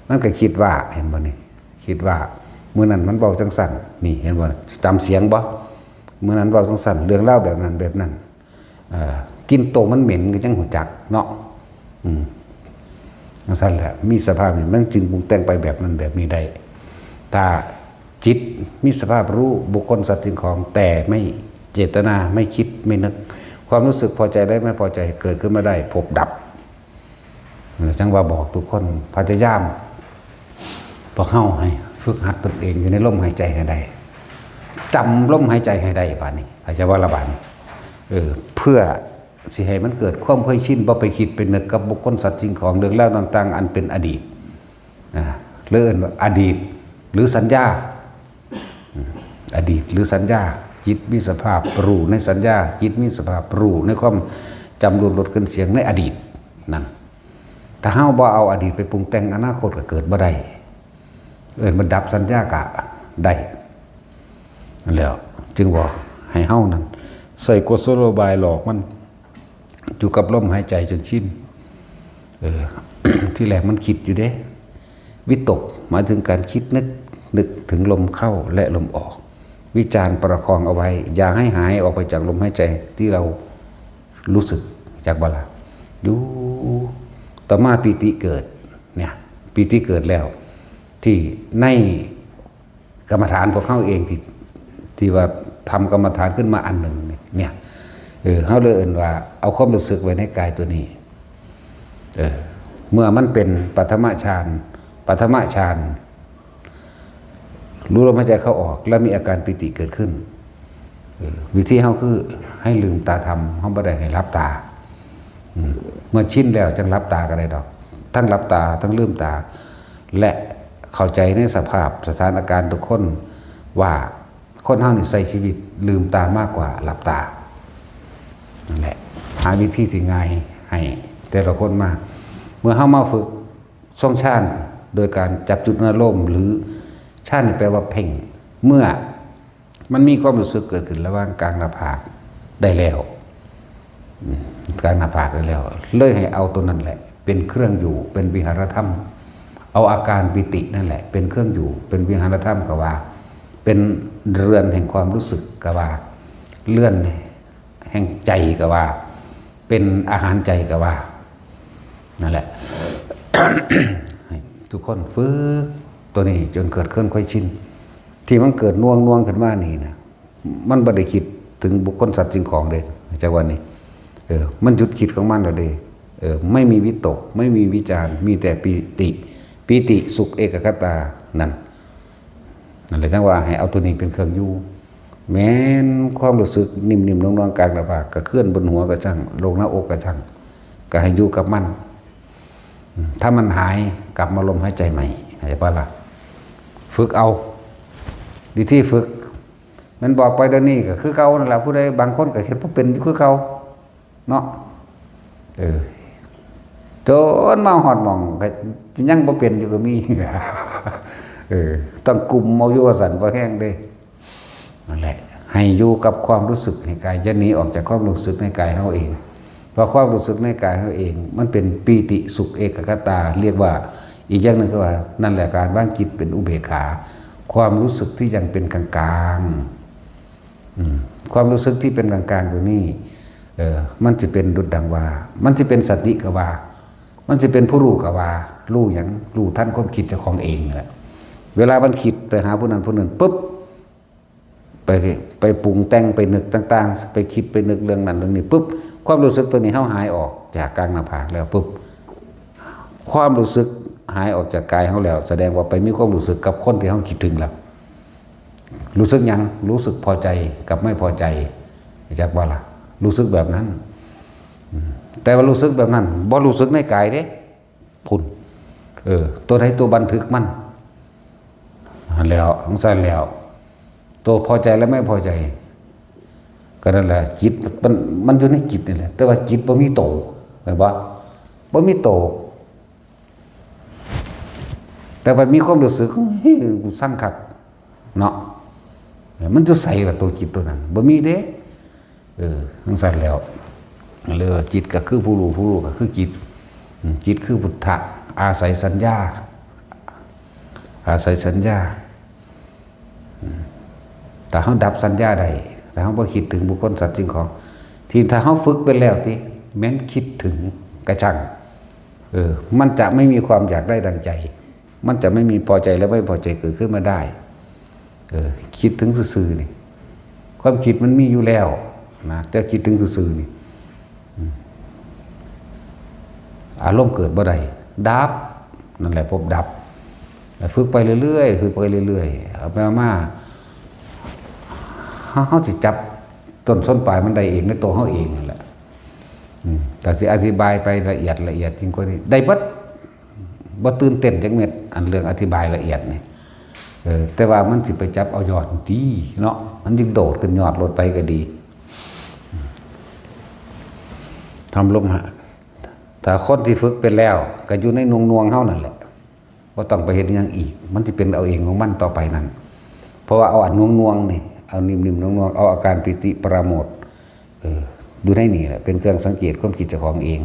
มันก็คิดว่า เห็นบ่นี่ คิดว่า มื้อนั้นมันเว้าจังซั่น นี่ เห็นบ่ จำเสียงบ่ มื้อนั้นเว้าจังซั่น เรื่องราวแบบนั้นแบบนั้น เอ่อ กลิ่นโตมันเหม็นก็จั่งฮู้จักเนาะ อืม จั่งซั่นแหละ มีสภาพนี่มันจึงปรุงแต่งไปแบบนั้นแบบนี้ได้ ถ้าจิตมีสภาพรู้บุคคลสัตว์สิ่งของ แต่ไม่เจตนา ไม่คิด ไม่นึก ความรู้สึกพอใจและไม่พอใจเกิดขึ้นมาได้ ภพดับ จั่งว่าบอกทุกคน พยายาม พวกเฮาให้ฝึกหัดตนเองอยู่ในลมหายใจให้ได้ จำลมหายใจให้ได้ บาดนี้ เข้าใจบ่ล่ะบาดนี้ เออ เพื่อ สิให้มันเกิดความเคยชิน บ่ไปคิดไปนึกกับบุคคลสัตว์สิ่งของเรื่องราวต่างๆ อันเป็นอดีต อ่า เรียกว่าอดีต หรือสัญญา อืม อดีตหรือสัญญา จิตมีสภาพรู้ในสัญญา จิตมีสภาพรู้ในความจำ รูป รส กลิ่น เสียงในอดีตนั่น ถ้าเฮาบ่เอาอดีตไปปรุงแต่ง อนาคตก็เกิดบ่ได้ เอิ้นมันดับสัญญากะได้ นั่นแหล้ว จึงบอกให้เฮานั้นใช้กุศโลบายหลอกมัน อยู่กับลมหายใจจนชิน เออ ที่แรกมันคิดอยู่เด้ วิตกหมายถึงการคิดนึก นึกถึงลมเข้าและลมออก วิจารประคองเอาไว้ อย่าให้หายออกไปจากลมหายใจที่เรารู้สึก จักบ่ล่ะ อยู่ ต่อมาปีติเกิด เนี่ย ปีติเกิดแล้ว ที่ในกรรมฐานพวกเฮาเองที่ ที่ว่าทำกรรมฐานขึ้นมาอันหนึ่งเนี่ย เออ เฮาเลยเอิ้นว่าเอาความรู้สึกไว้ในกายตัวนี้ เออ เมื่อมันเป็นปฐมฌาน ปฐมฌาน รู้ลมหายใจเข้าออก แล้วมีอาการปีติเกิดขึ้น เออ วิธีเฮาคือให้ลืมตาทำ เฮาบ่ได้ให้หลับตา อืม เมื่อชินแล้วจั่งหลับตาก็ได้ดอก ทั้งหลับตา ทั้งลืมตา และเข้าใจในสภาพสถานการณ์ทุกคน ว่าคนเฮานี่ใช้ชีวิตลืมตามากกว่าหลับตา นั่นแหละ หาวิธีที่ง่ายให้แต่ละคนมา เมื่อเฮามาฝึกทรงฌาน โดยการจับจุดอารมณ์ หรือฌานนี่แปลว่าเพ่ง เมื่อมันมีความรู้สึกเกิดขึ้นระหว่างกลางหน้าผากได้แล้ว อืม กลางหน้าผากได้แล้ว เลยให้เอาตัวนั้นแหละ เป็นเครื่องอยู่ เป็นวิหารธรรม เอาอาการปีตินั่นแหละ เป็นเครื่องอยู่ เป็นวิหารธรรมก็ว่า เป็นเรือนแห่งความรู้สึกก็ว่า เรือนแห่งใจก็ว่า เป็นอาหารใจก็ว่า นั่นแหละ ให้ทุกคนฝึกตัวนี้จนเกิดเครื่องค่อยชิน ที่มันเกิดน่วงน่วงขึ้นมานี่นะ มันบ่ได้คิดถึงบุคคลสัตว์สิ่งของเลย จักว่านี่ เออ มันหยุดคิดของมันแล้วเด้ เออ ไม่มีวิตก ไม่มีวิจาร มีแต่ปีติ ปีติสุขเอกคตา นั่น นั่นแหละจังว่าให้เอาตัวนี้เป็นเครื่องอยู่ แม้นความรู้สึกนิ่มๆ นวลๆ กลางหน้าผาก กระเคื่อนบนหัวก็ช่าง ลงหน้าอกก็ช่าง ก็ให้อยู่กับมัน อืม ถ้ามันหายกลับมาลมหายใจใหม่ เข้าใจปะล่ะ ฝึกเอา วิธีฝึก มันบอกไปเดี๋ยวนี้ก็คือเก่านั่นแหละ ผู้ใดบางคนก็เฮ็ดบ่เป็นอยู่คือเก่า เนาะ เออ จนมาฮอดหม่องก็ยังบ่เป็นอยู่ก็มี เออ ต้องกุมเอาอยู่ว่าซั่น บ่แฮงเด้ นั่นแหละ ให้อยู่กับความรู้สึกในกาย อย่าหนีออกจากความรู้สึกในกายเฮาเอง เพราะความรู้สึกในกายเฮาเอง มันเป็นปีติสุขเอกคตา เรียกว่า อีกอย่างหนึ่งคือว่า นั่นแหละการวางจิตเป็นอุเบกขา ความรู้สึกที่ยังเป็นกลางๆ อืม ความรู้สึกที่เป็นกลางๆ อยู่นี่ เออ มันจะเป็นดุจดังว่า มันจะเป็นสติก็ว่า มันจะเป็นผู้รู้ก็ว่า รู้หยัง รู้ทันความคิดเจ้าของเองนั่นแหละ เวลามันคิดไปหาผู้นั้นผู้นั้นปุ๊บ ไป ไปปรุงแต่ง ไปนึกต่างๆ ไปคิดไปนึกเรื่องนั้นเรื่องนี้ปุ๊บ ความรู้สึกตัวนี้เฮาหายออกจากกลางหน้าผากแล้วปุ๊บ ความรู้สึกหายออกจากกายเฮาแล้ว แสดงว่าไปมีความรู้สึกกับคนที่เฮาคิดถึงแล้ว รู้สึกหยัง รู้สึกพอใจกับไม่พอใจ จักว่าล่ะ รู้สึกแบบนั้น อืม แต่ว่ารู้สึกแบบนั้น บ่รู้สึกในกายเด้ พุ้น เออ ตัวใดตัวบันทึกมัน หั้นแหล้ว จั่งซั้นแหล้ว ตัวพอใจและไม่พอใจ ก็นั่นแหละ จิตมัน มันอยู่ในจิตนี่แหละ แต่ว่าจิตบ่มีโต แม่นบ่ บ่มีโต แต่ว่ามีความรู้สึก เฮ้ย กูซังคัก เนาะ มันอยู่ไสล่ะตัวจิตตัวนั้น บ่มีเด้ เออ จั่งซั้นแหล้ว เลยว่าจิตก็คือผู้รู้ ผู้รู้ก็คือจิต อืม จิตคือพุทธะ อาศัยสัญญา อาศัยสัญญา อืม ถ้าเฮาดับสัญญาได้ ถ้าเฮาบ่คิดถึงบุคคลสัตว์สิ่งของ ที่ถ้าเฮาฝึกไปแล้วติ แม้นคิดถึงกะช่าง เออ มันจะไม่มีความอยากได้ดังใจ มันจะไม่มีพอใจและไม่พอใจเกิดขึ้นมาได้ เออ คิดถึงซื่อๆ นี่ ความคิดมันมีอยู่แล้วนะ แต่คิดถึงซื่อๆ นี่ อืม อารมณ์เกิดบ่ได้ ดับ นั่นแหละพบดับ ฝึกไปเรื่อยๆ ฝึกไปเรื่อยๆ เอาไปเอามา เฮา เฮาสิจับต้นส้นปลายมันได้เองในตัวเฮาเองนั่นแหละ อืม แต่สิอธิบายไปละเอียดละเอียดยิ่งกว่านี้ ได้เบิด บ่ตื่นเต้นจักเม็ด อันเรื่องอธิบายละเอียดนี่ เออ แต่ว่ามันสิไปจับเอายอดตีเนาะ มันยิ่งโดดขึ้นยอดโลดไปก็ดี ทำลมหะ ถ้าคนที่ฝึกเป็นแล้ว ก็อยู่ในนวงนวงเฮานั่นแหละ บ่ต้องไปเฮ็ดหยังอีก มันสิเป็นเอาเองของมันต่อไปนั่น เพราะว่าเอาอันนวงๆนี่ เอานิ่มๆนวงๆ เอาอาการปีติปราโมทย์ เออ อยู่ในนี่แหละ เป็นเครื่องสังเกตความคิดเจ้าของเอง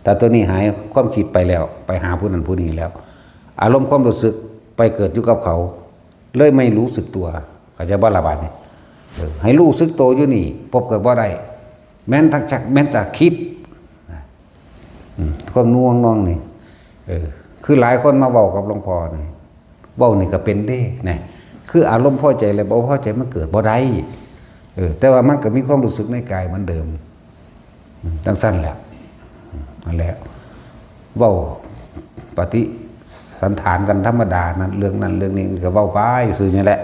แต่ตัวนี้หายความคิดไปแล้ว ไปหาผู้นั้นผู้นี้แล้ว อารมณ์ความรู้สึกไปเกิดอยู่กับเขา เลยไม่รู้สึกตัว เข้าใจบ่ล่ะบาดนี้ เออ ให้รู้สึกตัวอยู่นี่ พบเกิดบ่ได้ แม้นทั้งจัก แม้นจะคิด อืม ความนวงนวงนี่ เออ คือหลายคนมาเว้ากับหลวงพ่อนี่ เว้านี่ก็เป็นเด้นะ คืออารมณ์พอใจและบ่พอใจมันเกิดบ่ได้ เออ แต่ว่ามันก็มีความรู้สึกในกายเหมือนเดิม อืม จังซั่นแหละ อืม นั่นแหละ เว้าปฏิสันถานกันธรรมดานั่น เรื่องนั้นเรื่องนี้ก็เว้าไปซื่อนี่แหละ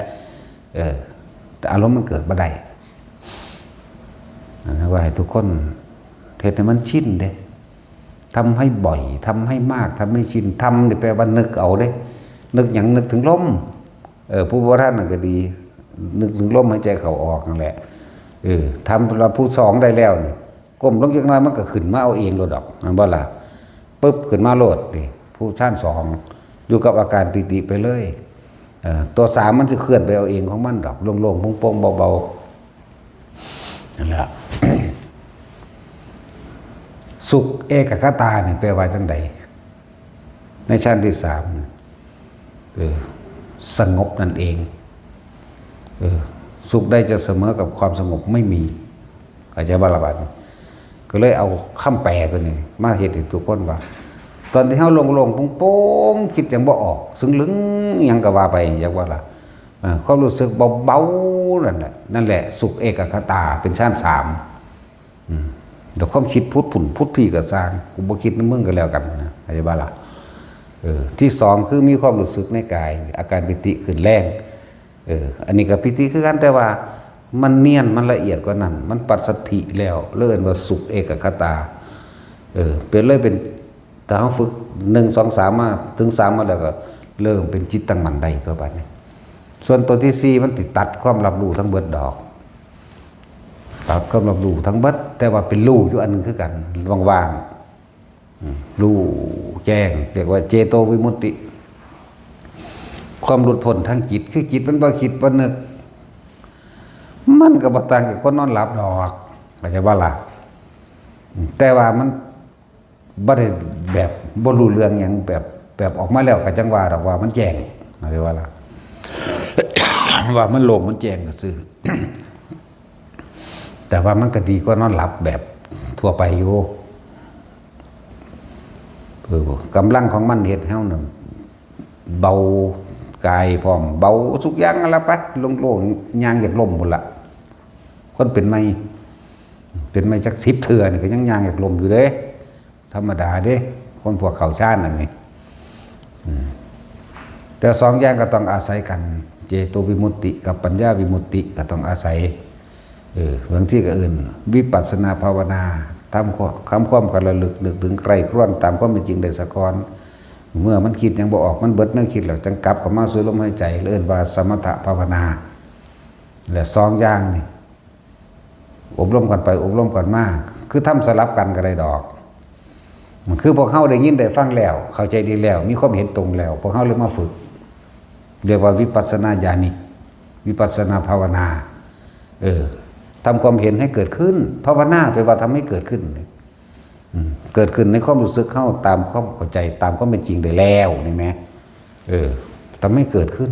เออ แต่อารมณ์มันเกิดบ่ได้ อันนั้นว่าให้ทุกคนเฮ็ดให้มันชินเด้ ทำให้บ่อย ทำให้มาก ทำให้ชิน ทำนี่แปลว่านึกเอาเด้ นึกหยัง นึกถึงลม เออ ผู้บ่ทันนั่นก็ดี นึกถึงลมหายใจเข้าออกนั่นแหละ เออ ทำ แล้วผู้สองได้แล้วนี่ ก้มลงจักหน่อยมันก็ขึ้นมาเอาเองโลดดอก แม่นบ่ล่ะ ปึ๊บ ขึ้นมาโลดนี่ ผู้ฌานสอง อยู่กับอาการปีติไปเลย เออ ตัวสามมันสิเคลื่อนไปเอาเองของมันดอก โล่งๆโปร่งๆเบาๆ นั่นแหละ สุขเอกัคคตานี่แปลว่าจังใด ในฌานที่สาม เออ สงบนั่นเอง เออ สุขใดจะเสมอกับความสงบไม่มี เข้าใจบ่ล่ะบาดนี้ ก็เลยเอาคำแปลตัวนี้มาเฮ็ดให้ทุกคนว่า ตอนที่เฮาโล่งๆโปร่งๆ คิดหยังบ่ออก ซึ่งลึงหยังก็ว่าไป อยากว่าล่ะ เออ ความรู้สึกเบาๆนั่นแหละ นั่นแหละสุขเอกัคคตา เป็นฌานสาม อืม แต่ความคิดพุดผุ่นพุดพี่ก็ซ่าง กูบ่คิดนำมึงก็แล้วกันนะ เข้าใจบ่ล่ะ เออ ที่สองคือมีความรู้สึกในกาย อาการปีติขึ้นแรง เออ อันนี้ก็ปีติคือกัน แต่ว่ามันเนียน มันละเอียดกว่านั้น มันปัสสัทธิแล้ว เลยเอิ้นว่าสุขเอกัคคตา เออ เป็นเลยเป็น ถ้าเฮาฝึกหนึ่ง สอง สาม มา ถึงสามมาแล้วก็เริ่มเป็นจิตตั้งมั่นได้ตัวบัดนี้ ส่วนตัวที่สี่มันสิตัดความรับรู้ทั้งเบิดดอก ตัดความรับรู้ทั้งเบิด แต่ว่าเป็นรู้อยู่อันหนึ่งคือกัน ว่างๆ อืม รู้แจ้ง เรียกว่าเจโตวิมุตติ ความหลุดพ้นทางจิต คือจิตมันบ่คิดบ่นึก มันก็บ่ต่างกับคนนอนหลับดอก เข้าใจบ่ล่ะ อืม แต่ว่ามันบ่ได้แบบบ่รู้เรื่องหยัง แบบ แบบออกมาแล้วก็จั่งว่าดอกว่ามันแจ้ง เข้าใจบ่ล่ะ ว่ามันโล่งมันแจ้งซื่อ แต่ว่ามันก็ดีกว่านอนหลับแบบทั่วไปอยู่ เออ กำลังของมันเฮ็ดให้เฮานั่นเบากายพร้อม เบาทุกอย่างนั่นล่ะไป โล่งๆ ย่างอยากล้มพุ้นล่ะ คนเป็นใหม่ เป็นใหม่จักสิบเทื่อนี่ก็ยังย่างอยากล้มอยู่เด้ ธรรมดาเด้ คนพวกเข้าฌานนั่นนี่ อืม แต่สองอย่างก็ต้องอาศัยกัน เจโตวิมุตติกับปัญญาวิมุตติก็ต้องอาศัย เออ บางทีก็เอิ้นวิปัสสนาภาวนา ทำความ ทำความกระลึกนึกถึงใคร่ครวญตามความเป็นจริงได้ซะก่อน เมื่อมันคิดหยังบ่ออก มันเบิดแนวคิดแล้ว จั่งกลับเข้ามาสู่ลมหายใจ เอิ้นว่าสมถภาวนา และสองอย่างนี่ อบรมกันไป อบรมกันมา คือทำสลับกันก็ได้ดอก มันคือพวกเฮาได้ยินได้ฟังแล้ว เข้าใจดีแล้ว มีความเห็นตรงแล้ว พวกเฮาเลยมาฝึก เรียกว่าวิปัสสนาญาณิก วิปัสสนาภาวนา เออ ทำความเห็นให้เกิดขึ้น ภาวนาแปลว่าทำให้เกิดขึ้น อืม เกิดขึ้นในความรู้สึกเฮาตามความเข้าใจ ตามความเป็นจริงได้แล้ว นี่แหม เออ ทำให้เกิดขึ้น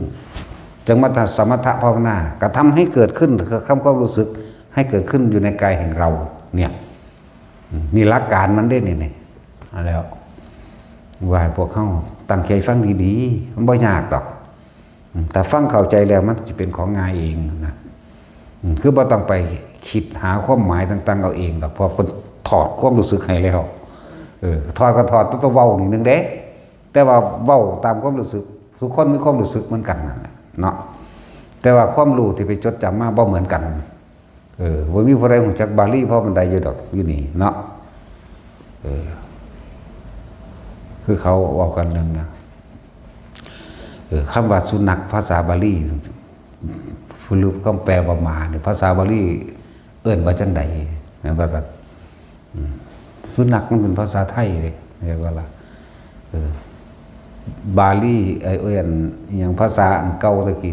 จั่งมาสมถภาวนา ก็ทำให้เกิดขึ้น คือทำความรู้สึกให้เกิดขึ้นอยู่ในกายแห่งเรา เนี่ย อืม นี่หลักการมันเด้ นี่ นี่ เอาแล้ว ว่าให้พวกเฮาตั้งใจฟังดีๆ มันบ่ยากดอก อืม ถ้าฟังเข้าใจแล้วมันสิเป็นของง่ายเองนะ อืม คือบ่ต้องไปคิดหาความหมายต่างๆเอาเองดอก เพราะเพิ่นถอดความรู้สึกให้แล้ว เออ ถอดก็ถอดตัวเว้านี่หนึ่งเด้ แต่ว่าเว้าตามความรู้สึก ทุกคนมีความรู้สึกเหมือนกันนั่นแหละเนาะ แต่ว่าความรู้ที่ไปจดจำมาบ่เหมือนกัน เออ บ่มีผู้ใดรู้จักบาลีพอปานใดอยู่ดอก อยู่นี่เนาะ เออ คือเขาเว้ากันนั่นนะ เออ คำว่าสุนัขภาษาบาลี หรือคำแปลว่าหมาเนี่ย ภาษาบาลีเอิ้นว่าจั่งใด แม่นบ่ซั่น อืม สุนัขมันเป็นภาษาไทยเด้ เรียกว่าล่ะ เออ บาลี ไอ้ เอิ้นอิหยัง ภาษาอันเก่าตะกี้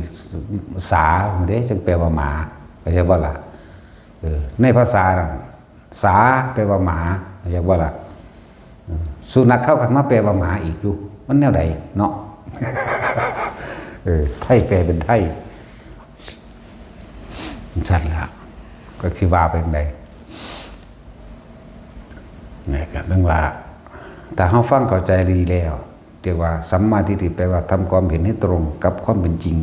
สาเด้ จั่งแปลว่าหมา เข้าใจบ่ล่ะ เออ ในภาษานั่น สา แปลว่าหมา อยากว่าล่ะ เออ สุนัขเข้ากันมาแปลว่าหมาอีกอยู่ มันแนวใดเนาะ เออ ไทยแปลเป็นไทย ซั่นล่ะ ก็สิว่าไปจั่งใด นี่ก็เรื่องว่า ถ้าเฮาฟังเข้าใจดีแล้ว เรียกว่าสัมมาทิฏฐิ แปลว่าทำความเห็นให้ตรงกับความเป็นจริง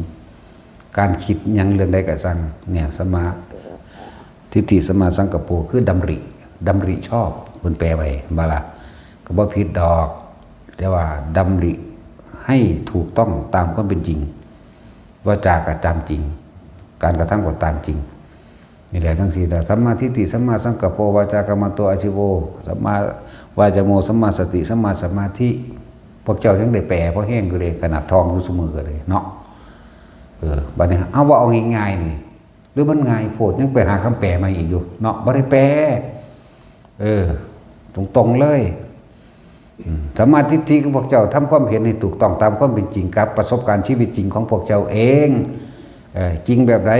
การคิดหยังเรื่องใดก็ซั่ง เนี่ย สัมมาทิฏฐิ สัมมาสังกัปโป คือดำริ ดำริชอบ เพิ่นแปลไว้ บ่ล่ะ ก็บ่ผิดดอก แต่ว่าดำริให้ถูกต้องตามความเป็นจริง วาจาก็ตามจริง การกระทำก็ตามจริง นี่แหละจั่งซี้ล่ะ สัมมาทิฏฐิ สัมมาสังกัปโป วาจากำมโต อาชีโว สัมมาวาจาโม สัมมาสติ สัมมาสมาธิ พวกเจ้ายังได้แปลพอแฮงอยู่เด้ ขนาดท่องอยู่ซุมื้อก็เลยเนาะ เออ บัดนี้เอาว่าเอาง่ายๆนี่ หรือมันง่ายโพด ยังไปหาคำแปลมาอีกอยู่เนาะ บ่ได้แปล เออ ตรงๆเลย อืม สัมมาทิฏฐิคือพวกเจ้าทำความเห็นให้ถูกต้องตามความเป็นจริงกับประสบการณ์ชีวิตจริงของพวกเจ้าเอง เอ่อ จริงแบบใด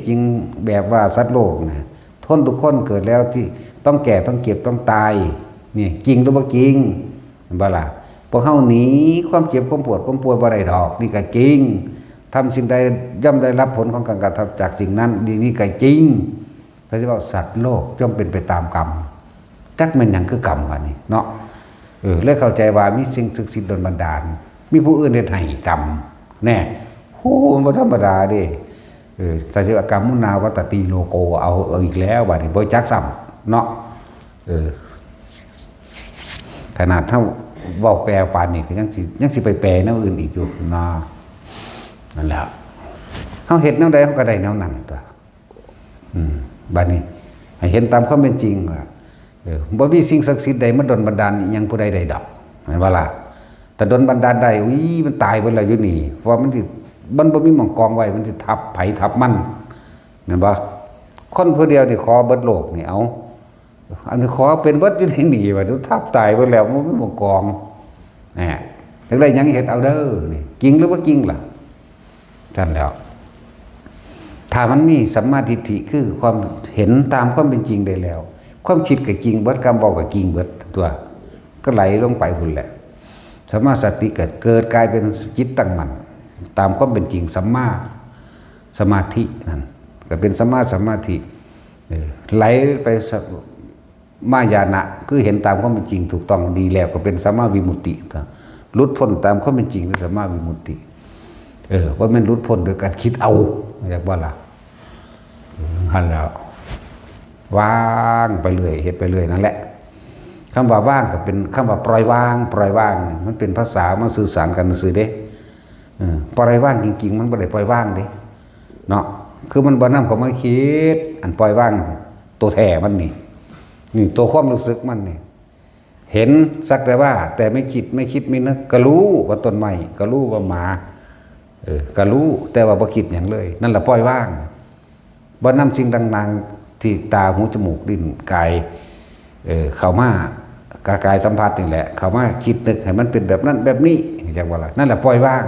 จริงแบบว่าสัตว์โลกนะ คนทุกคนเกิดแล้วที่ต้องแก่ ต้องเจ็บ ต้องตาย นี่จริงหรือบ่จริง แม่นบ่ล่ะ พวกเฮาหนีความเจ็บ ความปวด ความป่วยบ่ได้ดอก นี่ก็จริง ทำสิ่งใดย่อมได้รับผลของการกระทำจากสิ่งนั้น นี่ นี่ก็จริง ถ้าสิเว้าสัตว์โลกย่อมเป็นไปตามกรรม จักแม่นหยังคือกรรมวะนี่เนาะ เออ เลยเข้าใจว่ามีสิ่งศักดิ์สิทธิ์ดลบันดาล มีผู้อื่นเฮ็ดให้กรรม แน่ โห มันบ่ธรรมดาเด้ เออ ถ้าสิว่ากรรมมุนาวัตติโลโก เอา เอาอีกแล้วบัดนี้ บ่จักซ้ำเนาะ เออ ขนาดเฮาเว้าแปลปานนี้ก็ยังสิ ยังสิไปแปลแนวอื่นอีกอยู่เนาะ นั่นแหละ เฮาเฮ็ดแนวใดเฮาก็ได้แนวนั้นตั๊ว อืม บัดนี้ ให้เห็นตามความเป็นจริงว่า เออ บ่มีสิ่งศักดิ์สิทธิ์ใดมาดลบันดาลอิหยังผู้ใดได้ดอก แม่นบ่ล่ะ ถ้าดลบันดาลได้ อุ้ย มันตายเบิดแล้วอยู่นี่ เพราะว่ามันสิ มันบ่มีหม่องกองไว้ มันสิทับไผทับมัน แม่นบ่ คนผู้เดียวนี่ขอเบิดโลกนี่ เอา อันนี้ขอเป็นเบิดอยู่ในนี่ บัดนี้ทับตายเบิดแล้ว มันบ่มีหม่องกอง แหม จักได้หยังเฮ็ดเอาเด้อ นี่ จริงหรือบ่จริงล่ะ ซั่นแล้ว ถ้ามันมีสัมมาทิฏฐิ คือความเห็นตามความเป็นจริงได้แล้ว ความคิดก็จริงเบิด คำเว้าก็จริงเบิดตั๊ว ก็ไหลลงไปพุ้นแหละ สัมมาสติก็เกิดกลายเป็นจิตตั้งมั่น ตามความเป็นจริง สัมมาสมาธินั่น ก็เป็นสัมมาสมาธิ เออ ไหลไปสะ มายานะ คือเห็นตามความเป็นจริงถูกต้องดีแล้ว ก็เป็นสัมมาวิมุตติ ก็หลุดพ้นตามความเป็นจริง เป็นสัมมาวิมุตติ เออ บ่แม่นหลุดพ้นโดยการคิดเอา เรียกว่าล่ะ หั่นแล้ว วางไปเรื่อย เฮ็ดไปเรื่อยนั่นแหละ คำว่าวางก็เป็นคำว่าปล่อยวาง ปล่อยวางนี่ มันเป็นภาษามาสื่อสารกันซื่อเด้ เออ ปล่อยวางจริงๆ มันบ่ได้ปล่อยวางเด้ เนาะ คือมันบ่นำเข้ามาคิด อันปล่อยวาง ตัวแท้มันนี่ นี่ตัวความรู้สึกมันนี่ เห็นสักแต่ว่า แต่ไม่คิด ไม่คิดไม่นึก ก็รู้ว่าต้นไม้ ก็รู้ว่าหมา เออ ก็รู้ แต่ว่าบ่คิดหยังเลย นั่นแหละปล่อยวาง บ่นำสิ่งต่างๆ ที่ตา หู จมูก ลิ้น กาย เออ เข้ามา กะกายสัมผัสนี่แหละ เข้ามาคิดนึกให้มันเป็นแบบนั้นแบบนี้ จักว่าล่ะ นั่นแหละปล่อยวาง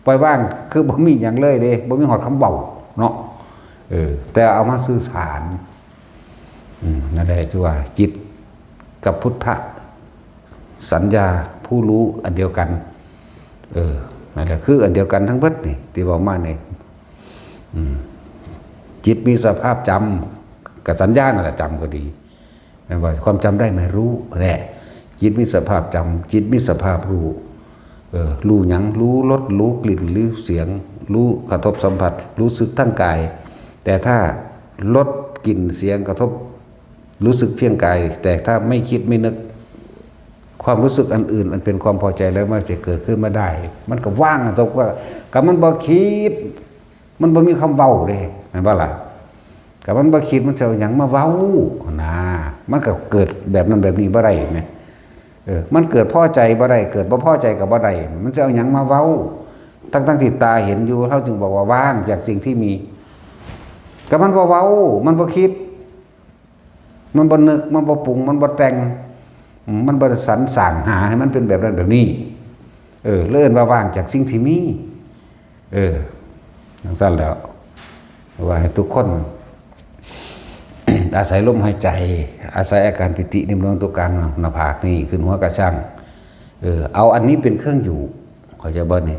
ปล่อยวาง คือบ่มีหยังเลยเด้ บ่มีฮอดคำเว้าเนาะ เออ แต่เอามาสื่อสาร อืม นั่นแหละ ชื่อว่าจิตกับพุทธะ สัญญาผู้รู้อันเดียวกัน เออ นั่นแหละ คืออันเดียวกันทั้งเบิดนี่ ที่เว้ามานี่ อืม จิตมีสภาพจำ กับสัญญานั่นแหละ จำก็ดี แม่นบ่ ความจำได้หมายรู้แหละ จิตมีสภาพจำ จิตมีสภาพรู้ เออ รู้หยัง รู้รส รู้กลิ่น รู้เสียง รู้กระทบสัมผัส รู้สึกทางกาย แต่ถ้ารส กลิ่น เสียง กระทบ รู้สึกเพียงกาย แต่ถ้าไม่คิดไม่นึก ความรู้สึกอันอื่น อันเป็นความพอใจแล้วมันจะเกิดขึ้นมาได้ มันก็ว่าง ตกว่า ก็มันบ่คิด มันบ่มีคำเว้าเด้ แม่นบ่ล่ะ ก็มันบ่คิด มันสิเอาหยังมาเว้า นะ มันก็เกิดแบบนั้นแบบนี้บ่ได้แหม เออ มันเกิดพอใจบ่ได้ เกิดบ่พอใจก็บ่ได้ มันจะเอาหยังมาเว้า ทั้งๆที่ตาเห็นอยู่ เฮาจึงบอกว่าว่างจากสิ่งที่มี ก็มันบ่เว้า มันบ่คิด มันบ่นึก มันบ่ปรุง มันบ่แต่ง อืม มันบ่สรรสร้างหาให้มันเป็นแบบนั้นแบบนี้ เออ เลยเอิ้นว่าว่างจากสิ่งที่มี เออ จั่งซั้นแหล้ว ว่าให้ทุกคน อาศัยลมหายใจ อาศัยอาการปีตินิ่มนวลตรงกลางหน้าผากนี่ ขึ้นหัวกะซัง เออ เอาอันนี้เป็นเครื่องอยู่ เข้าใจบ่นี่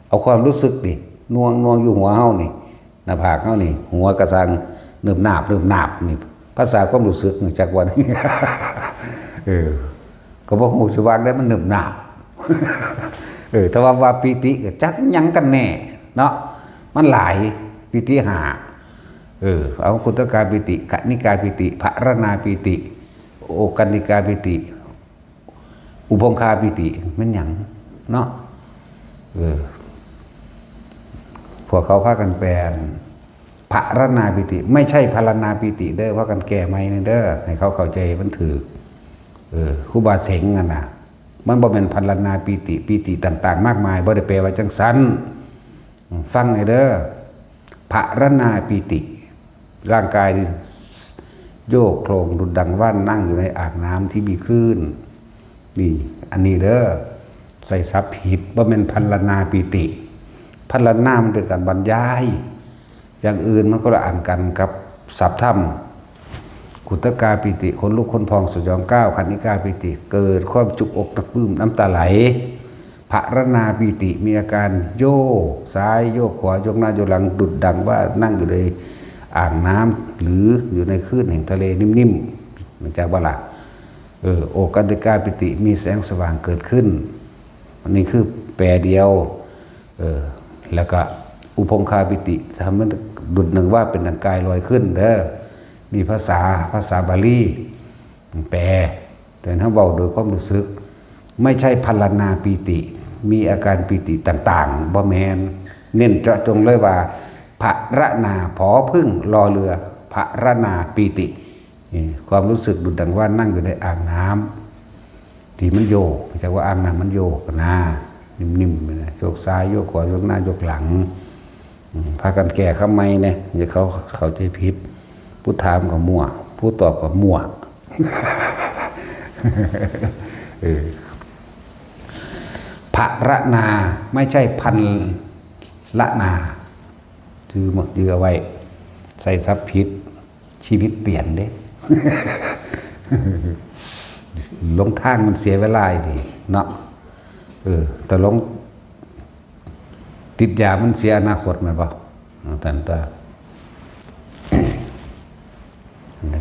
เอาความรู้สึกนี่ หน่วง หน่วงอยู่หัวเฮานี่ หน้าผากเฮานี่ หัวกะซัง นึบนาบ นึบนาบนี่ ภาษาความรู้สึกนี่ จักว่านี่ เออ ก็บ่ฮู้สิว่าได้ มันนึบนาบ เออ แต่ว่า ว่าปีติก็จักหยังกันแน่ เนาะ มันหลาย ปีติห้า เออ เอาขุตกาปีติ คณิกาปีติ ภรณาปีติ โอกันติกาปีติ อุพงคาปีติ แม่นหยัง เนาะ เออ พวกเขาพากันแปล ภรณาปีติ ไม่ใช่พรณาปีติเด้อ พากันแก้ใหม่แหน่เด้อ ให้เขาเข้าใจมันถูก เออ ครูบาเสงหั่นน่ะ มันบ่แม่นพรณาปีติ ปีติต่างๆ มากมาย บ่ได้แปลว่าจั่งซั้น ฟังให้เด้อ ภรณาปีติ ร่างกายนี่โยกโคลงดุจดังว่านนั่งอยู่ในอ่างน้ำที่มีคลื่น นี่ อันนี้เด้อ ใส่ศัพท์ผิด บ่แม่นพรณาปีติ พรณามันเป็นการบรรยาย อย่างอื่นมันคนละอันกันกับศัพท์ธรรม ขุตกาปีติ ขนลุกขนพองสยองก้าว คณิกาปีติ เกิดความจุกอกหนักปึ้ม น้ำตาไหล ภรณาปีติ มีอาการโยกซ้ายโยกขวา โยกหน้าโยกหลัง ดุจดังว่านั่งอยู่ในอ่างน้ำ หรืออยู่ในคลื่นแห่งทะเลนิ่มๆ มันจักบ่ล่ะ เออ โอกันติกาปีติ มีแสงสว่างเกิดขึ้น อันนี้คือแปลเดียว เออ แล้วก็อุพงคาปีติ ทำให้ดุจดังว่าเป็นดังกายลอยขึ้นเด้อ มีภาษา ภาษาบาลี แปล แต่ถ้าเว้าโดยความรู้สึก ไม่ใช่พรณาปีติ มีอาการปีติต่างๆ บ่แม่น เน้นเจาะจงเลยว่า ภรณา ผอผึ้ง รอเรือ ภรณาปีติ นี่ ความรู้สึกดุจดังว่านั่งอยู่ในอ่างน้ำ ที่มันโยก จักว่าอ่างน้ำมันโยกนะ นิ่มๆนะ โยกซ้ายโยกขวา โยกหน้าโยกหลัง อืม พากันแก้คำใหม่แหน่ อย่าเขาเข้าใจผิด ผู้ถามก็มั่ว ผู้ตอบก็มั่ว เออ ภรณา ไม่ใช่พันละนา จื่อหมด จื่อเอาไว้ ใส่ศัพท์ผิด ชีวิตเปลี่ยนเด้ หลงทางมันเสียเวลาอีหลีเนาะ เออ แต่หลงติดยามันเสียอนาคตแม่นบ่ จั่งซั้นตั๊ว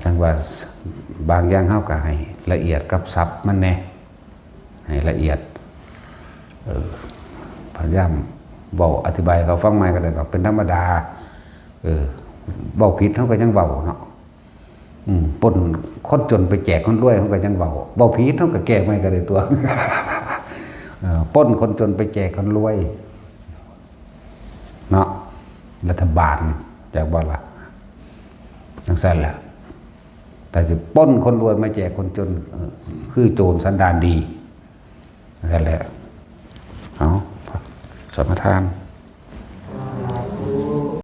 จั่งว่าบางอย่างเฮาก็ให้ละเอียดกับศัพท์มันแหน่ ให้ละเอียด เออ พยายามเว้าอธิบายให้เขาฟังใหม่ก็ได้ดอก เป็นธรรมดา เออ เว้าผิดเฮาก็ยังเว้าเนาะ อืม ปล้นคนจนไปแจกคนรวยเฮาก็ยังเว้า เว้าผิดเฮาก็แก้ใหม่ก็ได้ตั๊ว เออ ปล้นคนจนไปแจกคนรวย เนาะ รัฐบาล จักบ่ล่ะ จั่งซั้นแหละ แต่สิปล้นคนรวยมาแจกคนจน เออ คือโจรสันดานดี นั่นแหละ เอา สมาทาน